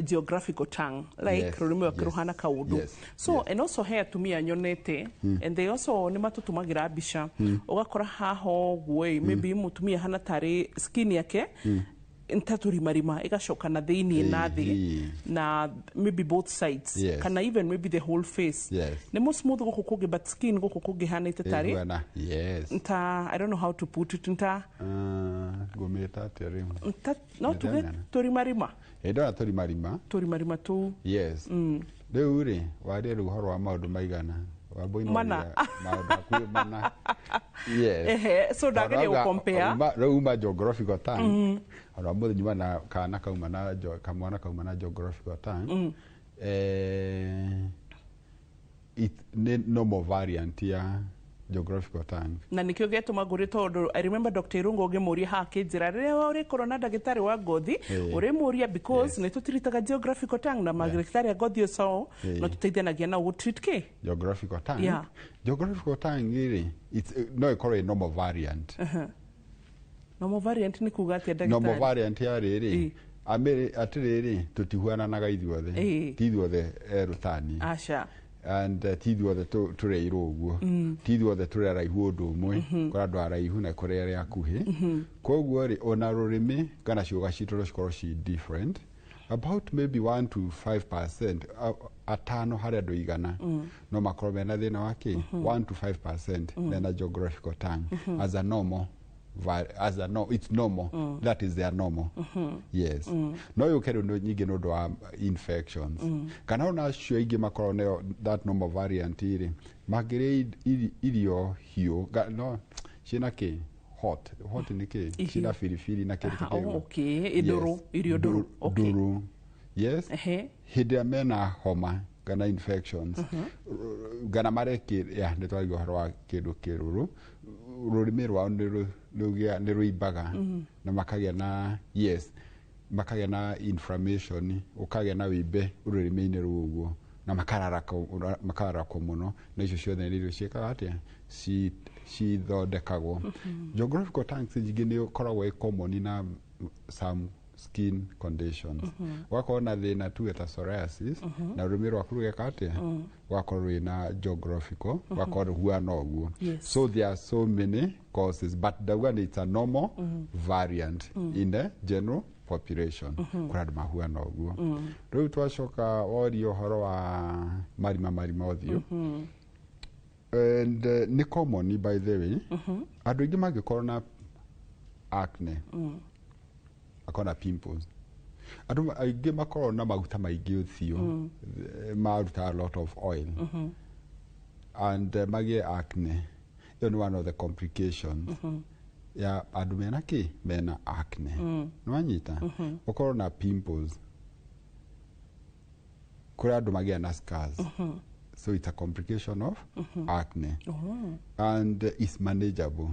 geographical tongue, like rũrĩmĩ rwake rũhana kaũndũ. So and also he atumia nyonete, and they also nĩ matũtũmagĩra mbica, ũgakora haha ũguo ĩ, maybe mũtumia hana tarĩ skin yake nta tũrimarima ĩgacoka na thĩiniĩ na thĩ na maybe both sides, kana even maybe the whole face. Nĩ mo smooth gũkũ kũngĩ, but skin gũkũ kũngĩ hanĩte tarĩ Ĩhuana, yes. nta, I don't know how to put it, nta Ah, ngũmĩta atĩa rĩu? Nta no tuge Ndĩrona. tũrimarima. Ĩ, ndona tũrimarima. Tũrimarima tũu. Yes. Rĩu rĩ, waria rĩu ũhoro wa maũndũ maigana? Wambũi? Mana. Maũndũ hakuhĩ mana, yes. Ehe, so ndageria Tondũ gũcompare. Rĩu uma geographical tongue, ona mũthĩ nyuma na kana kauma na kamwana kauma na geographical tongue. Nĩ normal variant ya geographical tongue. Na nikĩo gĩatũma ngũrie, tondũ I remember Dr. Irungu ũngĩmũria haha akĩnjĩra rĩrĩa ũrĩkorwo na ndagĩtarĩ wa ngothi, ũrĩmũria, because nĩ tũtiritaga geographical tongue na mandagĩtarĩ a ngothi ũcio no tũteithanagia nao gũtreat kĩ? Geographical tongue. Geographical tongue rĩ, no ĩkorwo ĩ normal variant. Normal variant nĩ kuga atĩa, Normal ndagĩtarĩ? variant ya rĩrĩ, amĩrĩ atĩrĩrĩ, tũtihuananaga ithuothe. Ti ithuothe erũtani. Aca. And ti ithuothe tũrĩirwo ũguo. Ti ithuothe tũrĩ araihu ũndũ ũmwe. Kũrĩ andũ araihu na kũrĩ arĩa akuhĩ. Koguo rĩ, ona rũrĩmĩ kana ciũga citũ no cikorwo ci different, about maybe 1 to 5%, atano harĩ andũ 100 no makorwo mena thĩna wa kĩ? 1 to 5% mena geographical tongue as a normal as a no, it's normal. That is their normal. Yes. No yũke rĩu nyingĩ nĩ ũndũ wa infections, kana ona acio aingĩ makorwo nayo that normal variant rĩ, mangĩrĩa irio hiũ no ciĩna kĩ? Hot. Hot nĩ kĩ? Ihiũ. Ciĩna biribiri na kĩndũ Aha, kĩu. oh, okay. Ndũrũ, irio ndũrũ. Okay. Ndũrũ, yes. Hĩndĩ ĩrĩa mena homa kana infections kana marekĩ ya nĩ twarigia ũhoro wa kĩndũ kĩrũrũ, rũrĩmĩ rwao nĩ rũimbaga na makagĩa na, yes, makagĩa na inflammation, ũkagĩa na wĩimbe rũrĩmĩ-inĩ rũu ũguo na makararakwo mũno, na icio ciothe nĩ irio ciĩkaga atĩa? Cithondekagwo. Geographical tongues nyingĩ nĩ ũkoragwo ĩ common na some skin conditions. Ũgakorwo na thĩna tuge ta psoriasis, na rũrĩmĩ rwaku rũgeka atĩa? Rũgakorwo rwĩna geographical, rũgakorwo rũhuana ũguo. So there are so many causes, but ndauga nĩ it's a normal variant in the general population. Kũrĩ andũ mahuana ũguo. Rĩu twacoka woria ũhoro wa marima marima ũthiũ, and nĩ common, by the way. Andũ aingĩ mangĩkorwo na acne, akorwo na pimples, andũ aingĩ makoragwo na maguta maingĩ ũthiũ. Marutaga a lot of oil and magĩe acne. Ĩyo nĩ one of the complications ya andũ mena kĩ? Mena acne. Nĩwanyita? Ũkorwo na pimples, kũrĩ andũ magĩa na scars. So it's a complication of acne and it's manageable.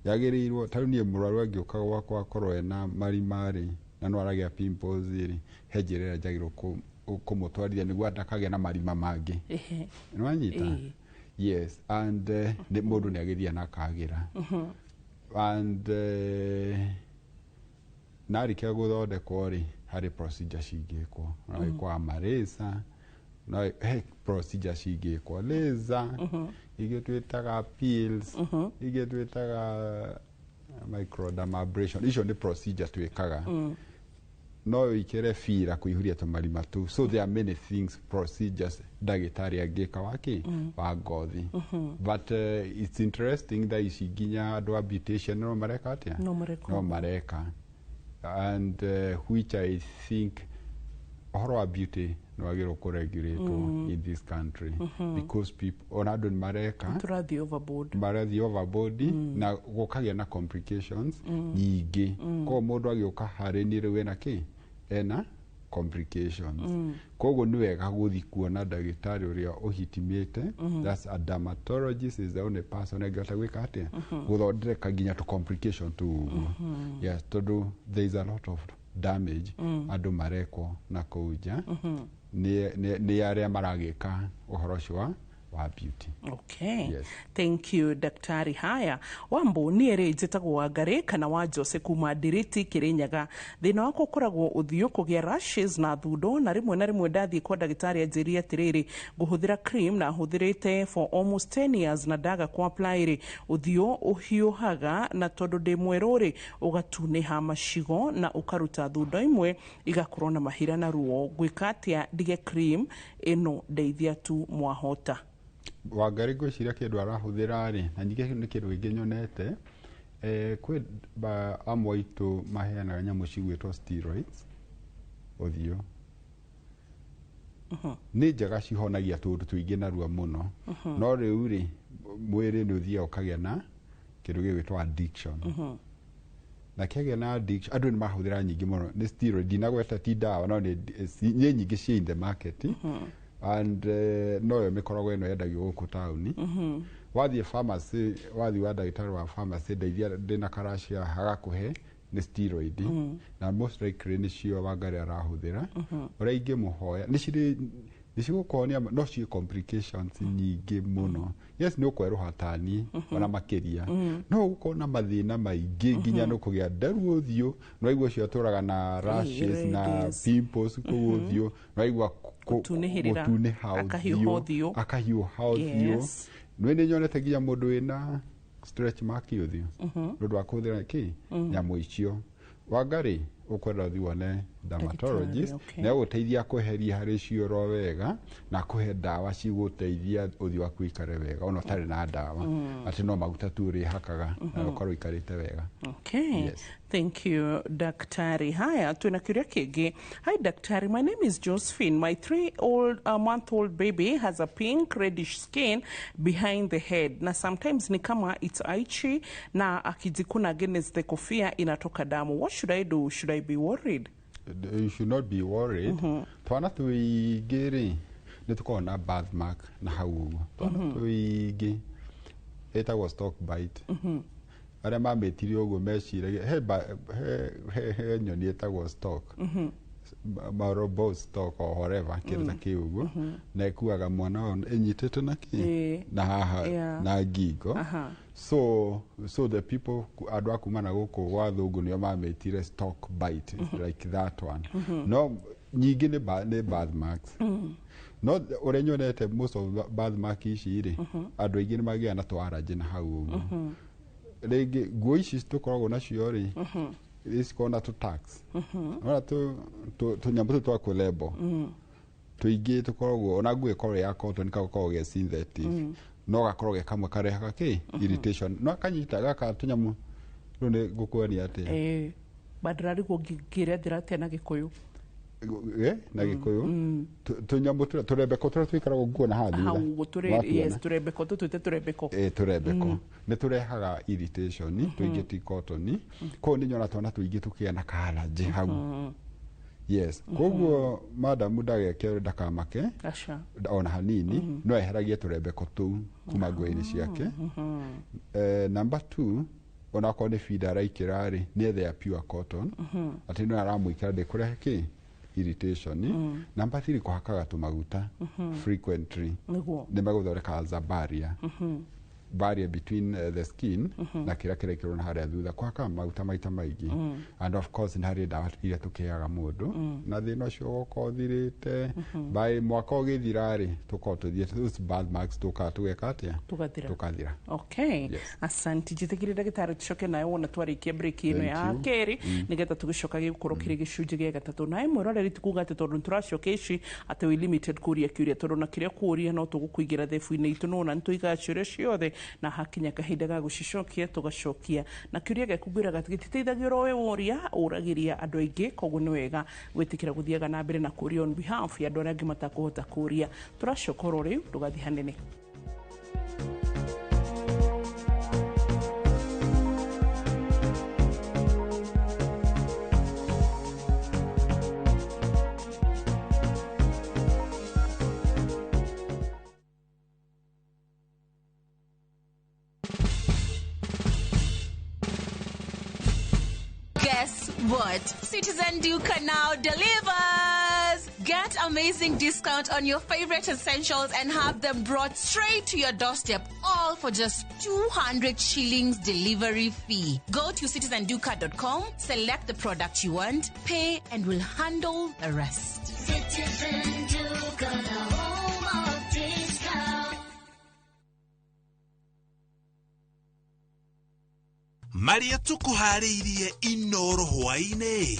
Yagĩrĩirwo, tarĩu niĩ mũrwaru angĩũka gwakwa akorwo ena marima rĩ, na no aragĩa pimples rĩ, he njĩra ĩrĩa njagĩrĩirwo kũmũtwarithia nĩguo ndakagĩa na marima mangĩ. Nĩwanyita? Yes. And nĩ mũndũ nĩ agĩthiĩ na akagĩra. And narĩkia gũthondekwo rĩ, harĩ procedure cingĩkwo, no ĩkwo amarĩca, no he procedure cingĩkwo, laser, ingĩ twĩtaga pills, ingĩ twĩtaga microdermabrasion. Icio nĩ procedure twĩkaga. No wĩkĩre bira kũihũria tũmarima tũu. So there are many things, procedures ndagĩtarĩ angĩka waki wa ngothi. But it's interesting thaa ici nginya andũ a beautician no mareka atĩa? No mareka No ũguo. mareka. And which I think ũhoro wa beauty nĩ wagĩrĩirwo kũregulatwo in this country, because people, ona andũ nĩ mareka Tũrathiĩ overboard. Marathiĩ overboard na gũkagĩa na complications nyingĩ. Koguo mũndũ agĩũka harĩ niĩ rĩu ena kĩ, ena complications. Koguo nĩ wega gũthiĩ kuona ndagĩtarĩ ũrĩa ũhitimĩte. That's a dermatologist, is the only person angĩhota gwĩka atĩa, gũthondeka nginya tũ complication tũu ũguo. Yes, tondũ there is a lot of damage andũ marekwo na kũu nja nĩ arĩa maragĩka ũhoro ũcio wa beauty. Okay. Yes. Thank you, daktari. Haya, Wambo, niĩ rĩ njĩtagwo Wangarĩ kana wa Jose kuma Ndiriti, Kĩrĩnyaga. Thĩna wakwa ũkoragwo ũthiũ kũgĩa rashes na thundo, na rĩmwe na rĩmwe ndathiĩ kwa ndagĩtarĩ anjĩrire atĩrĩrĩ, ngũhũthĩra cream na hũthĩrĩte for almost 10 years, na ndaga ku apply rĩ, ũthiũ ũhiũhaga, na tondũ ndĩ mwerũ rĩ, ũgatunĩha macigo na ũkaruta thundo imwe igakorwo na mahira na ruo. Ngwĩka atĩa ndige cream ĩno? Ndeithia tu mwahota. Wangari, ngwĩciria kĩndũ arahũthĩra rĩ, na ningĩ nĩ kĩndũ kĩngĩ nyonete, kwĩ amwe aitũ maheanaga nyamũ cigwĩtwo steroids ũthiũ. Nĩ njega, cihonagia tũũndũ tũingĩ narua mũno. No rĩu rĩ, mwĩrĩ nĩ ũthiaga ũkagĩa na kĩndũ gĩgwĩtwo addiction, na kĩagĩa na addiction, andũ nĩ mahũthĩra nyingĩ mũno. Nĩ steroid, ndinagweta ti ndawa, no nĩ nyingĩ ciĩ in the market, and noyo mĩkoragwo ĩno yendagio gũkũ taũni. Wathiĩ pharmacy, wathiĩ wa ndagĩtarĩ wa pharmacy, "Ndeithia, ndĩna karaci haha," agakũhe nĩ steroid, na most likely nĩcio Wangari arahũthĩra. Ũrĩa ingĩmũhoya, nĩ cirĩ, nĩ cigũkũhonia, no ciĩ complications nyingĩ mũno. Yes, nĩ ũkwerũha tani ona makĩria, no ũgũkorwo na mathĩna maingĩ, nginya nĩ ũkũgĩa nderu ũthiũ. No waigua ũcio atũraga na rashes na reddies. pimples kũu ũthiũ, no waigua Gũtunĩhĩrĩra. gũtunĩha Akahiũha ũthiũ. Akahiũha ũthiũ. Nĩ nyonete nginya mũndũ wĩna stretch mark ũthiũ nĩ ũndũ wa kũhũthĩra kĩ, nyamũ icio. Wangari, ũkwenda ũthiĩ wone dermatologist. Okay. Nĩ agũteithia kweheria harĩ cioro wega na kũhe ndawa cigũteithia ũthiũ waku ũikare wega, ona ũtarĩ na ndawa, atĩ no maguta tu ũrĩhakaga na ũkorwo ũikarĩte wega. Okay. Yes. Thank you, Daktari. Haya, tuna kĩũria kĩngĩ. Hi, Daktari. My name is Josephine. My 3 old month old baby has a pink reddish skin behind the head. Na sometimes ni kama it's itchy, na akijikuna against the kofia inatoka damu. What should I do? Should I be worried? You should not be worried. Twana tũingĩ rĩ, nĩ tũkoragwo na birthmark na hau ũguo. Twana tũingĩ ĩtagwo stork bite. Arĩa mamĩtire ũguo meciragia he nyoni ĩtagwo stork, marobot stork or whatever, kĩndũ ta kĩu ũguo, na ĩkuaga mwana wayo ĩnyitĩte na kĩ, na haha na ngingo. So the people, andũ a kuma na gũkũ gwa thũngũ, nĩo mamĩtire stork bite. It's like that one. No nyingĩ nĩ birthmarks, no ũrĩa nyonete, most of birthmark ici rĩ, andũ aingĩ nĩ magĩaga na tũ na hau ũguo. Rĩngĩ nguo ici tũkoragwo nacio rĩ, cikoragwo na tũ tags. Ona tũnyamũ tũtũ twa kũlebo tũingĩ tũkoragwo, ona nguo ĩkorwo ya cotton, gakoragwo ge synthetic, no gakorwo ge kamwe karehaga kĩ, irritation, no kanyita gaka tũnyamũ rĩu nĩ ngũkuonia atĩa. Bandararigwo ngĩrĩa njĩra atĩa na Gĩkũyũ. Na Gĩkũyũ tũnyamũ tũrĩa tũrembeko tũrĩa twĩkaragwo nguo na haha Hau thutha. ũguo tũrĩ. Watuona? Yes, tũrembeko, tũtwĩte tũrembeko. Tũrembeko nĩ tũrehaga irritation, tũingĩ ti cotton. Koguo nĩ nyona twana tũingĩ tũkĩgĩa na karanjĩ hau. Yes, koguo madamu ndageke, ndakamake Aca. ona hanini, no eheragie tũrembeko tũu kuma nguo-inĩ ciake. Number two, onakorwo nĩ feeder araikĩra rĩ, nĩ ethe ya pure cotton, atĩ no aramwĩkĩra ndĩkũrehe kĩ, irritation. Number three, kũhakaga tũmaguta frequently. Nĩ megũthondeka za barrier, barrier between the skin na kĩrĩa kĩrekĩrwo na harĩa thutha, kũhaka maguta maita maingĩ. And of course nĩ harĩ ndawa iria tũkĩheaga mũndũ na thĩna ũcio ũgoka ũthirĩte. By mwaka ũgĩthira rĩ, tũkorwo tũthiĩte those birthmarks, tũkaga tũgeka atĩa? Tũgathira. Tũkathira. Okay. Yes. Asante. Njĩtĩkĩrie, ndagĩtarĩ, tũcoke nawe wona twarĩkia break ĩno Thank ya you. kerĩ, nĩgetha tũgĩcoka gĩgũkorwo kĩrĩ gĩcunjĩ gĩa gatatũ. Nawe mwĩroreri, ti kuga atĩ tondũ nĩtũracoka ici atĩ wĩ limited kũria kĩũria, tondũ na kĩrĩa kũria no tũgũkũigĩra thebũ-inĩ itũ, no ona nĩtũigaga ciũria ciothe. Na hakinya kahinda ga gũcicokia tũgacokia. Na kĩũria gĩaku ngwĩraga gĩtiteithagia oro we woria, ũragĩria andũ aingĩ, koguo nĩ wega gwĩtĩkĩra gũthiaga na mbere na kũria on behalf ya andũ arĩa angĩ matakũhota kũria. Tũracoka oro rĩu, ndũgathiĩ hanene. Guess what? Citizen Duka now delivers! Get amazing discount on your favorite essentials and have them brought straight to your doorstep, all for just 200 shillings delivery fee. Go to citizenduka.com, select the product you want, pay, and we'll handle the rest. Citizen Duka, the home of discount. Marĩa tũkũharĩirie Inoro hwaĩ-inĩ.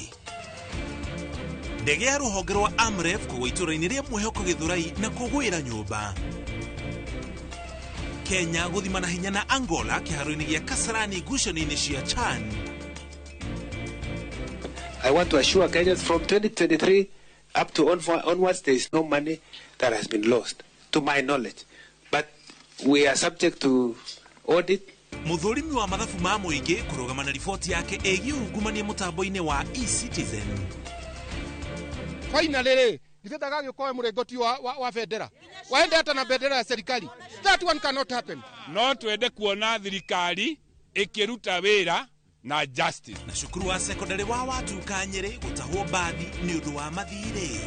Ndege ya rũhonge rwa Amref kũgwa itũũra-inĩ rĩa mwĩhoko Gĩthũrai na kũgwĩra nyũmba. Kenya gũthimana hinya na Angola kĩharo-inĩ gĩa Kasarani ngucanio-inĩ cia CHAN. I want to assure Kenyans from 2023 up to onwards, there is no money that has been lost, to my knowledge. But we are subject to audit. Mũthũrimi wa mathabu ma mũingĩ kũrũgama na riboti yake ĩgiĩ ungumania mũtambo-inĩ wa eCitizen. Finally rĩ, githĩ ndagagĩũka oe mũrĩngũti wa bendera, waende hata na bendera ya serikali. That one cannot happen. No twende kuona thirikari ĩkĩruta wĩra na justice. Na cukuru wa sekondari wa Watuka Nyĩrĩ gũtahwo mbathi nĩ ũndũ wa mathirĩ.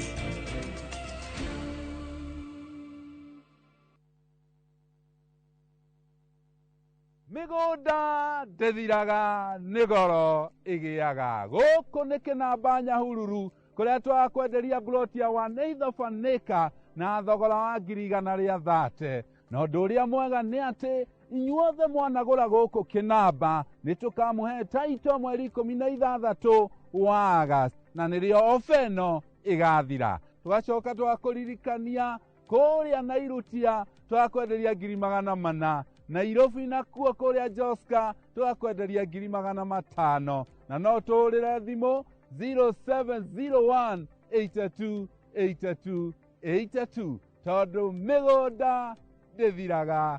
Mĩgũnda ndĩthiraga nĩ goro ĩgĩaga. Gũkũ nĩ Kĩnamba Nyahururu kũrĩa twakwenderia ploti ya 1/8 of an acre na thogora wa 130,000. Na ũndũ ũrĩa mwega nĩ atĩ inyuothe mwanagũra gũkũ Kĩnamba nĩ tũkamũhe taito mweri 16 wa August, na nĩrĩo ofa ĩno ĩgathira. Tũgacoka twakũririkania kũrĩa Nairutia twakwenderia 400,000, Nairobi nakuo kũrĩa Joska twakwenderia 500,000, na no tũhũrĩre thimũ 0701 82 82 82 tondũ mĩgũnda ndĩthiraga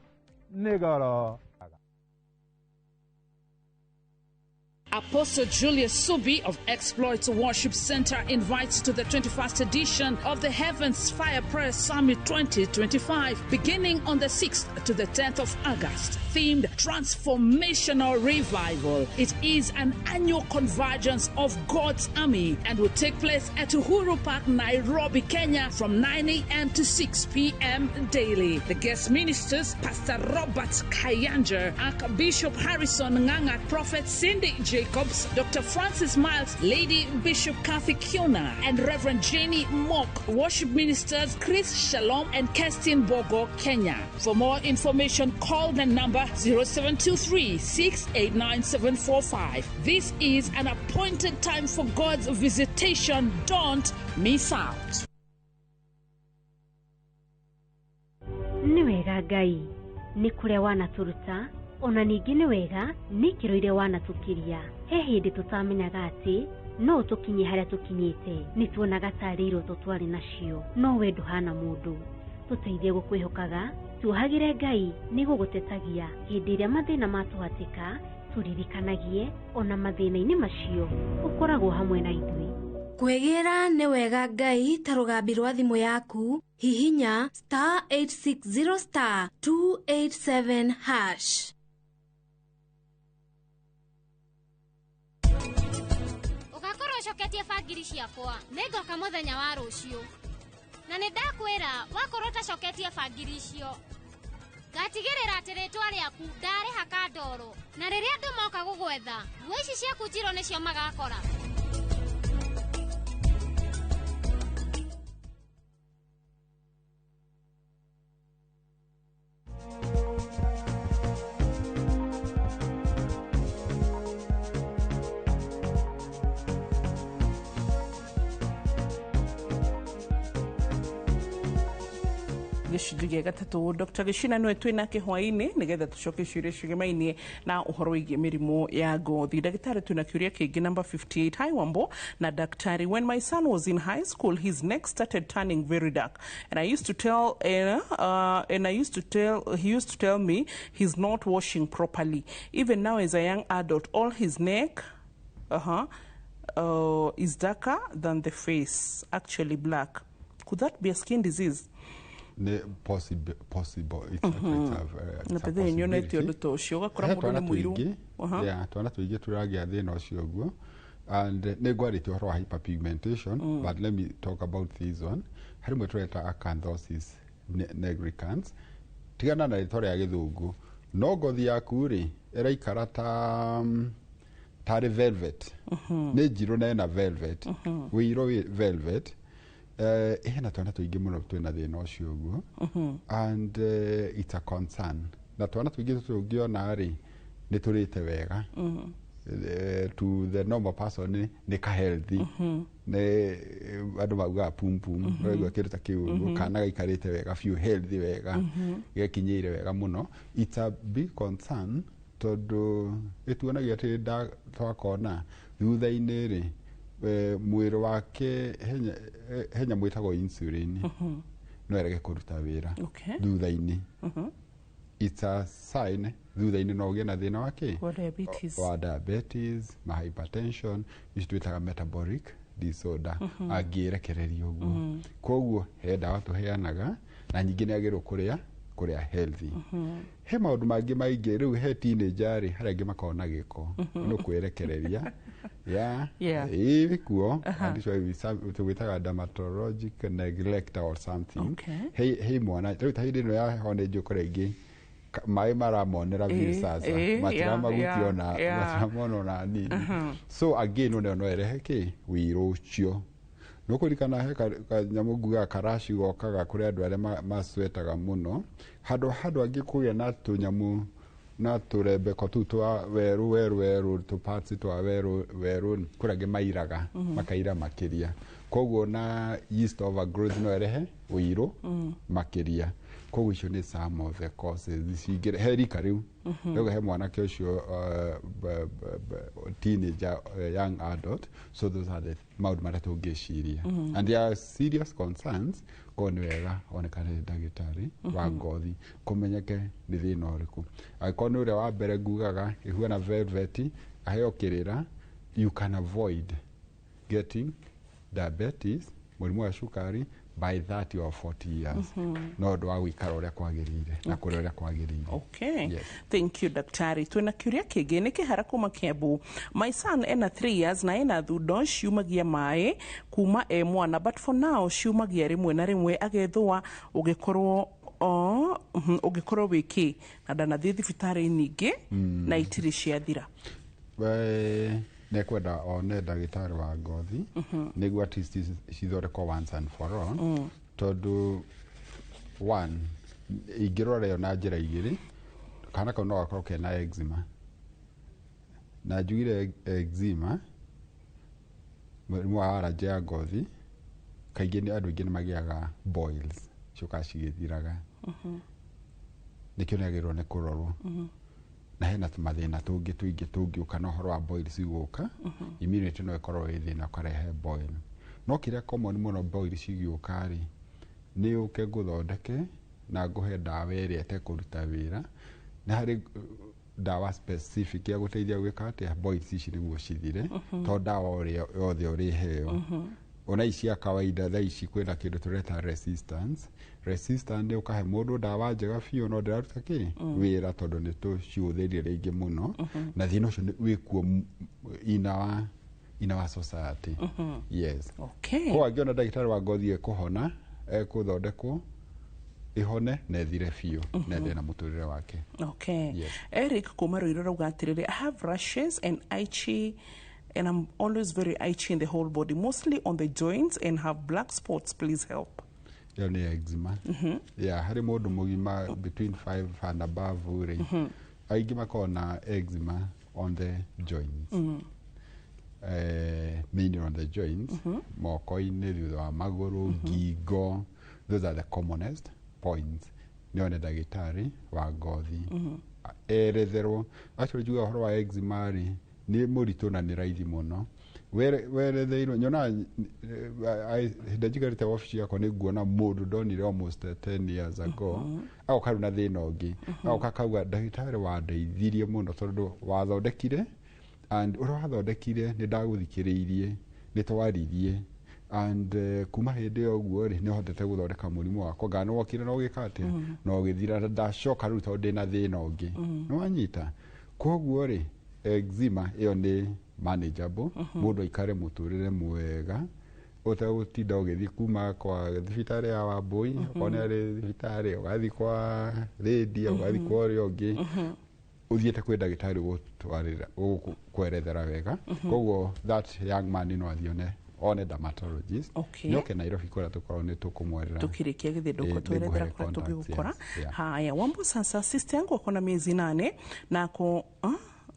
nĩ goro. Apostle Julius Subi of Exploits Worship Center invites to the 21st edition of the Heavens Fire Prayer Summit 2025, beginning on the 6th to the 10th of August, themed Transformational Revival. It is an annual convergence of God's army and will take place at Uhuru Park, Nairobi, Kenya, from 9 a.m. to 6 p.m. daily. The guest ministers, Pastor Robert Kayanja, Archbishop Harrison Nganga, Prophet Cindy Jacobs, Dr. Francis Miles, Lady Bishop Kathy Kiona, and Reverend Jenny Mock. Worship ministers Chris Shalom and Kerstin Bogo, Kenya. For more information, call the number 0723 689 745. This is an appointed time for God's visitation. Don't miss out. Nĩ wega Ngai nĩ kũrĩa wanatũruta, ona ningĩ nĩ wega nĩ ikĩro iria wanatũkĩria. He hĩndĩ tũtamenyaga atĩ no tũkinye harĩa tũkinyĩte, nĩ tuonaga tarĩ iroto twarĩ nacio, no we ndũhana mũndũ. Tũteithie gũkwĩhokaga, tuohagĩre Ngai nĩ gũgũtetagia hĩndĩ ĩrĩa mathĩna matũhatĩka, tũririkanagie ona mathĩna-inĩ macio ũkoragwo hamwe na ithuĩ. Kwĩgĩra nĩ wega Ngai ta rũgambi rwa thimũ yaku, hihinya star 860 star 287 hash. Ũgakorwo ũcoketie bangiri ciakwa, nĩngoka mũthenya wa rũciũ. Na nĩ ndakwĩra wakorwo ũtacoketie bangiri icio, ngatigĩrĩra atĩ rĩtwa rĩaku ndarĩhaka ndoro, na rĩrĩa andũ moka gũgwetha, nguo ici ciaku njirũ nĩcio magakora. Gĩcunjĩ gĩa gatatũ, Dr. Gĩcina nĩwe twĩ nake hwaĩ-inĩ nĩgetha tũcoke ciũria cigemaine na ũhoro wĩgiĩ mĩrimũ ya ngothi. Ndagĩtarĩ, twĩna kĩũria kĩngĩ, number 58. "Hi Wambo na daktari, when my son was in high school, his neck started turning very dark and I used to tell he used to tell me he's not washing properly. Even now as a young adult, all his neck is darker than the face, actually black. Could that be a skin disease?" Nĩ possible. It's a Na bethe nyonete ũndũ ta ũcio, ũgakora He mũndũ twana nĩ mũirũ. tũingĩ. Yeah, twana tũingĩ tũragĩa thĩna ũcio ũguo, and nĩ ngwarĩtie ũhoro wa hyperpigmentation, but let me talk about this one. Harĩ mwe tũreta acanthosis nigricans. Tigana na rĩtwa rĩa Gĩthũngũ, no ngothi yaku rĩ ĩraikara ta tarĩ velvet, nĩ njirũ na ĩna velvet, wĩirũ wĩ velvet. Hena twana tũingĩ mũno twĩna thĩna ũcio ũguo, and it's a concern, na twana tũingĩ tũngĩona rĩ nĩ tũrĩte wega. To the normal person nĩ ka healthy, nĩ andũ maugaga pum pum, ũraigua kĩndũ ta kĩu ũguo, kana gaikarĩte wega biũ, healthy wega, gekinyĩire wega mũno. It's a big concern tondũ ĩtuonagia atĩ twakona thutha-inĩ rĩ, mwĩrĩ wake he nyamũ ĩtagwo insulin no ĩrege kũruta wĩra thutha-inĩ. It's a sign thutha-inĩ no ũgĩe na thĩna wa kĩ? Wa diabetes. Wa diabetes, ma hypertension, ici twĩtaga metabolic disorder, angĩrekereria ũguo. Koguo he ndawa tũheanaga, na nyingĩ nĩ agĩrĩirwo kũrĩa healthy. He maũndũ mangĩ maingĩ. Rĩu he teenager rĩ, harĩa angĩ makoragwo na gĩko no kwĩrekereria ya ĩĩ kuo. And so tũgwĩtaga dermatologic neglect or something. He mwana rĩu ta hĩndĩ ĩno ya heho nĩ njũkora ingĩ maĩ maramonera biũ, sasa matiramagutia ona matiramona ona nini. So again no ĩrehe kĩ wĩirũ ũcio. Nũkũririkana he kanyamũ ngugaga karaci gokaga kũrĩ andũ arĩa maswetaga mũno, handũ angĩ kũgĩa na tũnyamũ na tũrembeko tũu twa werũ werũ werũ, tũ parts twa werũ werũ, kũrĩ angĩ mairaga, makaira makĩria. Koguo na yeast overgrowth no ĩrehe ũirũ makĩria. Koguo icio nĩ some of the causes cingĩ. He rika rĩu rĩu he mwanake ũcio, teenager, young adult. So those are the maũndũ marĩa tũngĩciria, and there are serious concerns. Koguo nĩ wega onekane nĩ ndagĩtarĩ wa ngothi kũmenyeke nĩ thĩna ũrĩkũ. Angĩkorwo nĩ ũrĩa wa mbere ngugaga ĩhuana velvet, aheo kĩrĩra, you can avoid getting diabetes, mũrimũ wa cukari, by 30 or 40 years, no ũndũ wa gũikara ũrĩa kwagĩrĩire na kũrĩa ũrĩa kwagĩrĩire. Okay. Yes. Thank you, daktari. Twĩna kĩũria kĩngĩ nĩ Kĩhara kuma Kiambu. "My son ena 3 years na ena thundo ciumagia maĩ kuma e mwana, but for now ciumagia rĩmwe na rĩmwe agethũa. Ũngĩkorwo ũngĩkorwo wĩ kĩ na ndanathiĩ thibitarĩ ningĩ na itirĩ ciathira." We nĩekwenda one ndagĩtarĩ wa ngothi nĩguo at least cithondekwo once and for all, tondũ one ingĩrora ĩyo na njĩra igĩrĩ, kana kau no gakorwo kena eczema. Na njugire eczema, mũrimũ wa allergy ya ngothi, kaingĩ nĩ andũ aingĩ nĩ magĩaga boils ciũkaga cigĩthiraga. Nĩkĩo nĩagĩrĩirwo nĩ kũrorwo. Na hena tũmathĩna tũngĩ tũingĩ tũngĩũka na ũhoro wa boils gũka. Immunity no ĩkorwo ĩ thĩna ũkarehe boil, no kĩrĩa common mũno boils igĩũka rĩ, nĩ ũke ngũthondeke na ngũhe ndawa ĩrĩa ĩtekũruta wĩra. Nĩ harĩ ndawa specific ya gũteithia gwĩka atĩa boils ici nĩguo cithire, to ndawa ũrĩa yothe ũrĩheo ona ici cia kawaida. Thaa ici kwĩna kĩndũ tũreta resistance. Resistance nĩ ũkahe mũndũ ndawa njega biũ no ndĩraruta kĩ wĩra tondũ nĩ tũcihũthĩrire rĩngĩ mũno, na thĩna ũcio wĩkuo in our society. Yes. Koguo angĩona ndagĩtarĩ wa ngothi ĩkũhona, ekũthondekwo ĩhone na ĩthire biũ na ende na mũtũrĩre wake. Okay. Yes. Eric kuma Ruiru arauga atĩrĩrĩ, "I have rashes and itchy and I'm always very itchy in the whole body, mostly on the joints, and have black spots. Please help." Ĩyo nĩ eczema. Yeah, harĩ mũndũ mũgima between 5 and above rĩ, aingĩ makoragwo na eczema on the joints, mainly on the joints, moko-inĩ, thutha wa magũrũ, ngingo. Those are the commonest. points nĩ one ndagĩtarĩ wa ngothi eretherwo. Actually njuga ũhoro wa eczema rĩ, nĩ mũritũ na nĩ raithi mũno. Weretheirwo nyonaga hĩndĩ njikarĩte wabici yakwa nĩ nguona mũndũ ndonire almost 10 years ago, agoka rĩu na thĩna ũngĩ, agoka akauga, "Ndagĩtarĩ, wandeithirie mũno tondũ wathondekire and ũrĩa wathondekire nĩ ndagũthikĩrĩirie, nĩ twaririe and kuma hĩndĩ ĩyo ũguo rĩ, nĩ hotete gũthondeka mũrimũ wakwa ngana nĩ wokire na ũgĩka atĩa na ũgĩthira na ndacoka rĩu tondũ ndĩna thĩna ũngĩ." Nĩ wanyita? Koguo rĩ, eczema ĩyo nĩ manageable. Mũndũ aikare mũtũrĩre mwega ũtegũtinda ũgĩthiĩ kuma kwa thibitarĩ ya Wambui, okorwo nĩ arĩ thibitarĩ, ũgathiĩ kwa Lydia, ũgathiĩ kwa ũrĩa ũngĩ, ũthiĩte kwĩ ndagĩtarĩ gũtwarĩra kwerethera wega. Koguo that young man no athiĩ one dermatologist. Nĩoke Nairobi kũrĩa tũkoragwo, nĩ tũkũmwerera. Tukirikia githindũko Nĩngũhe tuerethera kuria contacts, tũngĩgũkora. Yes, yeah. Haya, Wambo, sasa sister yangu ako na miezi 8 na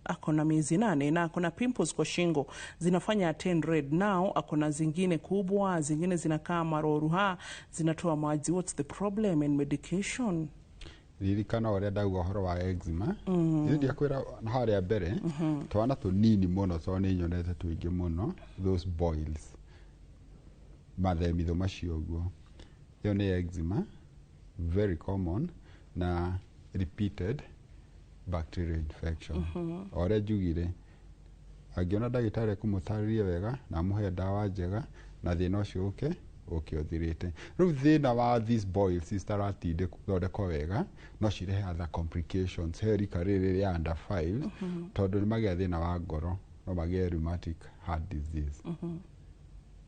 ako na miezi 8 na ako na pimples kwa shingo zinafanya turn red. Now ako na zingine kubwa, zingine zinakaa maroruha, zinatoa maji. What's the problem and medication? Ririkana ũrĩa ndauga ũhoro wa eczema. Ithuĩ ndiakwĩra harĩa mbere, twana tũnini mũno, tondũ nĩ nyonete tũingĩ mũno those boils, mathemitho macio ũguo, ĩyo nĩ eczema, very common na repeated bacterial infection. O ũrĩa njugire, angĩona ndagĩtarĩ ekũmũtarĩria wega na amũhe ndawa njega na thĩna ũcio ũke ũthirĩte. Rĩu thĩna wa these boils citaratindĩ gũthondekwo wega no cirehe other complications he rika rĩrĩ rĩa under 5, tondũ nĩ magĩa thĩna wa ngoro, no magĩe rheumatic heart disease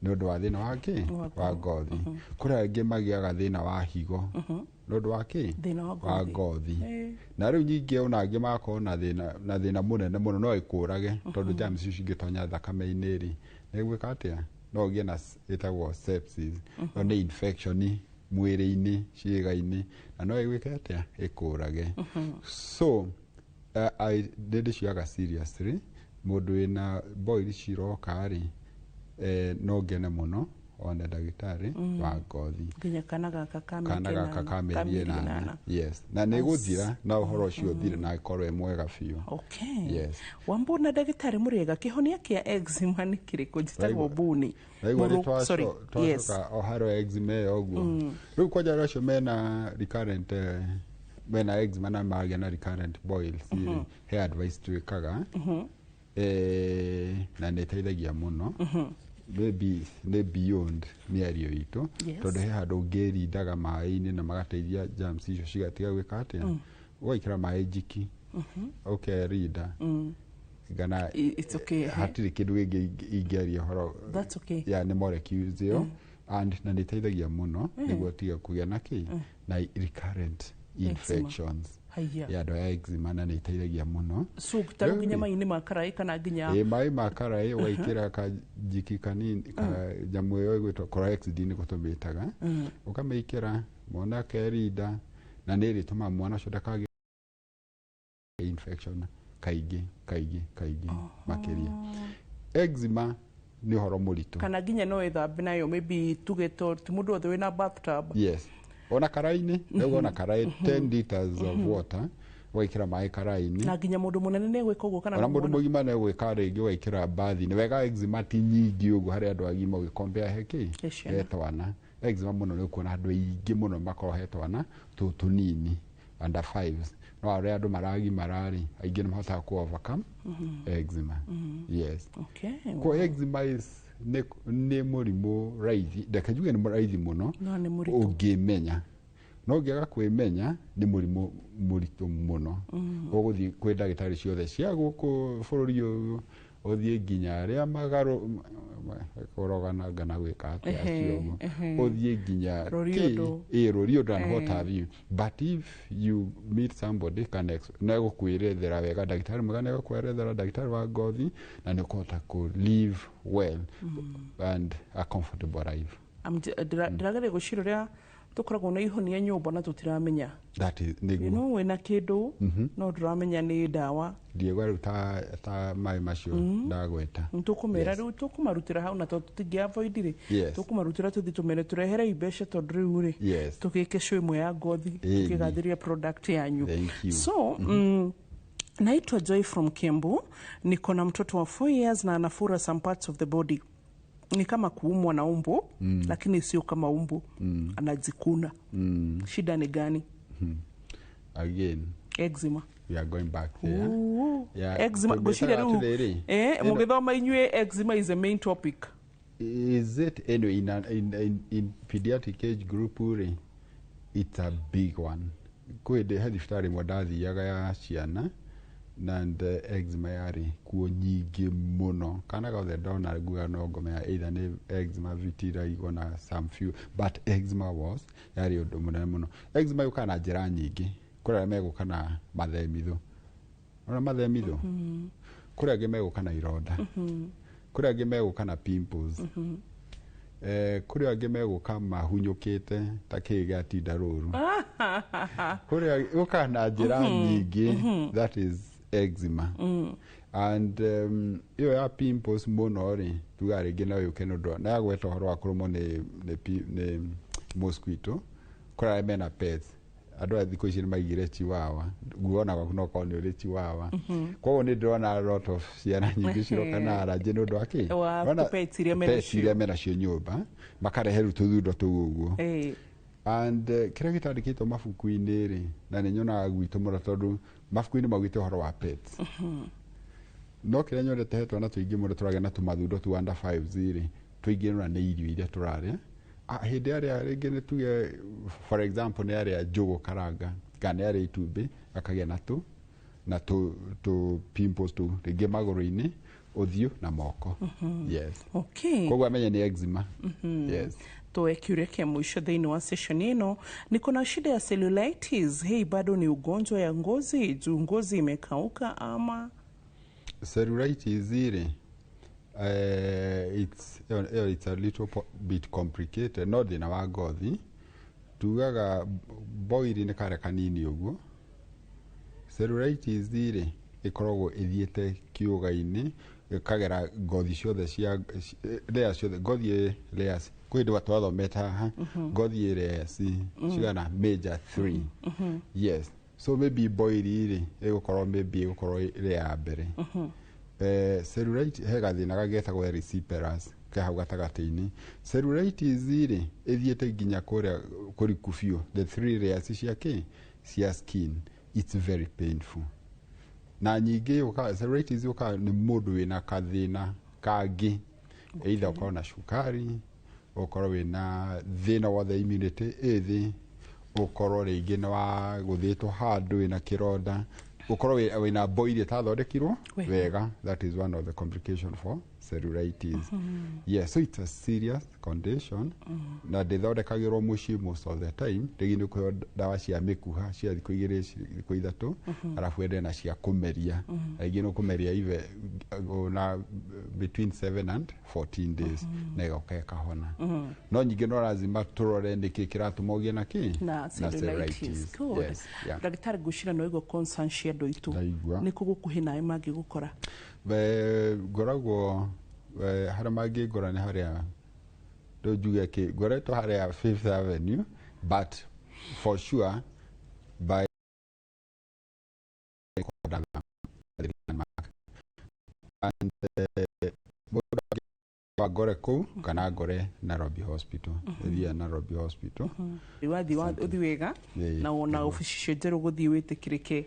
nĩ ũndũ wa thĩna wa kĩ? Wa Wa ngothi. Kũrĩ angĩ magĩaga thĩna wa higo nĩ ũndũ wa kĩ? Thĩna wa Wa ngothi. ngothi. Na rĩu nyingĩ ona angĩ magakorwo na thĩna mũnene mũno, no ĩkũrage tondũ germs icio cingĩtonya thakame-inĩ rĩ, nĩ gwĩka atĩa? No ũgĩe na ĩtagwo sepsis. Ĩyo nĩ infection mwĩrĩ-inĩ, ciĩga-inĩ, na no ĩgwĩke atĩa? Ĩkũrage. So nĩ ndĩcioyaga seriously. Mũndũ wĩna boil ciroka rĩ, no ngene mũno one ndagĩtarĩ wa ngothi. Nginya kana gaka ka Kana mĩaka gaka ĩnana, ka mĩeri mĩeri 8. 8. Yes, na nĩ gũthira na ũhoro ũcio ũthire na ĩkorwo ĩ mwega biũ. Yes. Wambo na ndagĩtarĩ mũrĩega, kĩhonia kĩa eczema nĩ kĩrĩkũ? Njĩtagwo Buni. Raigua nĩ Sorry, yes. twacoka o harĩ eczema ĩyo ũguo. Rĩu kwanja arĩa acio mena recurrent mena eczema na magĩa na recurrent boils rĩ, he advice twĩkaga na nĩ ĩteithagia mũno. Maybe nĩ beyond mĩario itũ, tondũ he handũ ũngĩrindaga maĩ-inĩ na magateithia germs icio cigatiga gwĩka atĩa. Ũgaikĩra maĩ njiki, ũkerinda kana It's okay, eh? Hatirĩ kĩndũ gĩngĩ ingĩaria ũhoro. That's okay. Ya nĩ molecules ĩyo and na nĩ ĩteithagia mũno nĩguo tige kũgĩa na kĩ? Na recurrent infections. Haya. Ya andũ aya eczema, na nĩ ĩteithagia mũno. So tarĩu nginya Rĩu rĩ, mai-inĩ ma karaĩ kana nginya ĩ maĩ ma karaĩ ũgaikĩra kajiki kanini ka nyamũ ĩyo ĩgwĩtwo chlorhexidine nĩguo tũmĩtaga, ũkamĩikĩra mwana akerinda na nĩ ĩrĩtũmaga mwana ũcio ndakagĩe infection kaingĩ kaingĩ kaingĩ makĩria. Eczema nĩ ũhoro mũritũ. Kana nginya no ĩthambe nayo, maybe tuge to ti mũndũ wothe wĩna bathtub. Yes, ona karaĩ-inĩ rĩu, ona karaĩ 10 liters of water, ũgaikĩra maĩ karaĩ-inĩ. Na nginya mũndũ mũnene nĩ egwĩka ũguo kana Ona no mũndũ mwana? Mũgima nĩ gwĩka rĩngĩ, ũgaikĩra bathi nĩ wega. Eczema ti nyingĩ ũguo harĩ andũ agima ũgĩkombea he kĩ? He ciana. He twana. Eczema mũno nĩ ũkuona andũ aingĩ mũno makorwo he twana tũ tũnini, under fives, no arĩa andũ maragimara rĩ, aingĩ nĩ mahotaga ku overcome eczema. Yes. Kwa eczema is nĩ mũrimũ raithi, reke njuge nĩ raithi mũno No nĩ mũritũ. Ũngĩmenya, no ũngĩaga kwĩmenya nĩ mũrimũ mũritũ mũno. Ũgũthiĩ kwĩ ndagĩtarĩ ciothe cia gũkũ bũrũri ũyũ, ũthiĩ nginya arĩa magarũ kũrogana na gwĩka atĩa acio ũguo, ũthiĩ nginya Rũriũndũ. Ĩ rũriũndũ and what have you. But if you meet somebody can nĩegũkwĩrethera wega, ndagĩtarĩ mwega nĩegũkwerethera, ndagĩtarĩ wa ngothi, na nĩ ũkũhota kũ live well and a comfortable life. Ndĩrageria gwĩciria ũrĩa Tũkoragwo na ihonia nyũmba na tũtiramenya. That is You nĩguo. know, wĩna kĩndũ no ndũramenya nĩ ndawa. Ndiegwa rĩu ta maĩ macio ndagweta. Tũkũmera rĩu tũkũmarutĩra hau na tondũ tũtingĩ avoid rĩ, tũkũmarutĩra tũthiĩ tũmere tũrehere mbeca tondũ rĩu rĩ, tũgĩke show ĩmwe ya ngothi, tũkĩgathĩria product yanyu. Thank you. So naitwa Joy from Kiambu. Niko na mtoto wa 4 years na anafura some parts of the body, ni kama kuumwa na umbu, lakini sio kama umbu. Anajikuna. Shida ni gani? Again, Eczema. we are going back there. Ooh. Yeah, Eczema tũngĩtaga ngwĩciria rĩu atĩrĩrĩ, ĩno- mũgĩthoma inyuĩ eczema is the main topic. Is it anyway in, a, in pediatric age group rĩ, it's a big one. Kwĩ hĩndĩ he thibitarĩ ĩmwe ndathiaga ya ciana na the eczema yarĩ kuo nyingĩ mũno. Kana gothe ndona nguga no ngomenya either nĩ eczema, vitiligo na some few, but eczema was yarĩ ũndũ mũnene mũno. Eczema yũkaga na njĩra nyingĩ. Kũrĩ arĩa megũka na mathemithũ, ona mathemithũ, kũrĩ angĩ megũka na ironda, kũrĩ angĩ megũka na pimples, kũrĩ angĩ megũka mahunyũkĩte ta kĩĩ gĩatinda rũru. Kũrĩ gũkaga na njĩra nyingĩ. That is eczema. And ĩyo ya pimples mũno rĩ, tugaga rĩngĩ no yũke nĩ ũndũ na yagweta ũhoro wa kũrũmwo nĩ mosquito. Kũrĩ arĩa mena pets. Andũ aya thikũ ici nĩ maigire chihuahua, nguona gwaku no korwo nĩ ũrĩ chihuahua. Koguo nĩ ndĩrona a lot of ciana nyingĩ ciroka na allergy nĩ ũndũ wa kĩ? Wa Ũrona pets iria mena pets iria menacio nyũmba, makarehe rĩu tũthundo tũu ũguo. And kĩrĩa gĩtandĩkĩtwo mabuku-inĩ rĩ, na nĩ nyonaga gwitũ mũno tondũ mabuku-inĩ maugĩte ũhoro wa pets, no kĩrĩa nyonete he twana tũingĩ mũno tũragĩa na tũmathundo tu under fives rĩ, tũingĩ nona nĩ irio iria tũrarĩa. Hĩndĩ arĩa rĩngĩ nĩ tuge, for example, nĩ arĩa njũgũ karanga kana nĩ arĩa itumbĩ, akagĩa na tũ pimples tu rĩngĩ magũrũ-inĩ, ũthiũ na moko. Yes. Koguo amenye nĩ eczema. Yes. Toe kiuria kia mwisho thĩinĩ wa session ĩno. Niko na shida ya cellulitis, hii bado ni ugonjwa ya ngozi juu ngozi imekauka ama? Cellulitis rĩ, it's a little bit complicated, no thĩna wa ngothi tugaga boil nĩ karĩa kanini ũguo. Cellulitis rĩ, ĩkoragwo ĩthiĩte kĩũga-inĩ, ĩkagera ngothi ciothe cia layers ciothe, ngothi ĩ layers. Kwĩ hĩndĩ twathomete haha, ngothi ĩ layers cigana? Major three. Yes, so maybe boil rĩ, ĩgũkorwo maybe ĩgũkorwo ĩrĩ ya mbere. Cellulite he gathĩna gagetagwo erysipelas ke hau gatagatĩ-inĩ. Cellulitis rĩ, ĩthiĩte nginya kũrĩa kũriku biũ, the three layers cia kĩ, cia skin. It's very painful. Na nyingĩ yũkaga, cellulitis yũkaga nĩ mũndũ wĩna kathĩna kangĩ, either ũkorwo na cukari, ũkorwo wĩna thĩna wothe, immunity ĩ thĩ, ũkorwo rĩngĩ nĩ wa gũthĩtwo handũ wĩna kĩronda, ũkorwo wĩna boil ĩtathondekirwo Wega. wega. That is one of the complication for cellulitis. Yes, so it's a serious condition na ndĩthondekagĩrwo mũciĩ most of the time. Rĩngĩ nĩ ũkũheo ndawa cia mĩkuha cia thikũ 2, thikũ 3, arabu ende na cia kũmeria. Rĩngĩ nĩ ũkũmeria ive na between 7 and 14 days na ĩgoka ĩkahona. No nyingĩ no lazima tũrore nĩkĩ kĩratũma ũgĩe na kĩ? Na cellulitis. Good. Yes, yeah. Ndagĩtarĩ, ngwĩciria no igua concern cia andũ aitũ. Ndaigua. Nĩ kũ gũkuhĩ nawe mangĩgũkora? Ngoragwo harĩa mangĩngora nĩ harĩa rĩu njuge kĩ ngoretwo harĩa Fifth Avenue, but for sure by and mũndũ angĩngore kũu kana ngore Nairobi Hospital, ĩthiĩ Nairobi Hospital. Wathiĩ ũthiĩ wega. Ĩĩ, Na wona nĩguo. obici icio njerũ gũthiĩ wĩtĩkĩrĩke.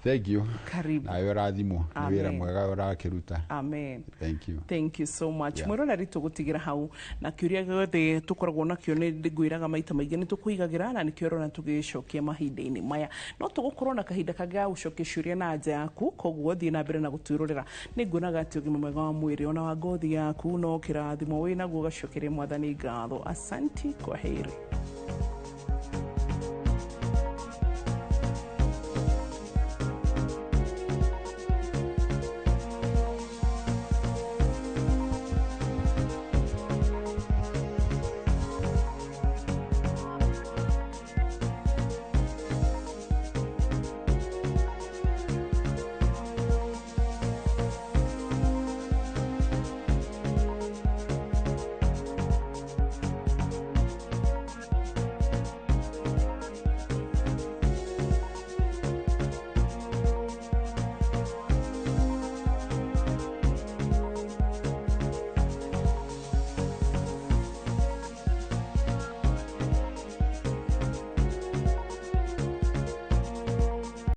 Thank you. Karibu. Nawe ũrathimwo nĩ wĩra Amen. mwega ũrakĩruta. Amen. Thank you. Thank you so much. Mwĩroreri, tũgũtigĩra hau na kĩũria gĩothe tũkoragwo nakĩo nĩ ngwĩraga maita maingĩ nĩ tũkũigagĩra na nĩkĩo ũrona tũgĩcokia mahinda-inĩ maya. No tũgũkorwo na kahinda kangĩ ga gũcokia ciũria na anja yaku, koguo thiĩ na mbere na gũtwĩrorera. Nĩ nguonaga atĩ ũgima mwega wa mwĩrĩ ona wa ngothi yaku no kĩrathimo wĩnaguo, ũgacokeria Mwathani ngatho. Asanti, kwa heri.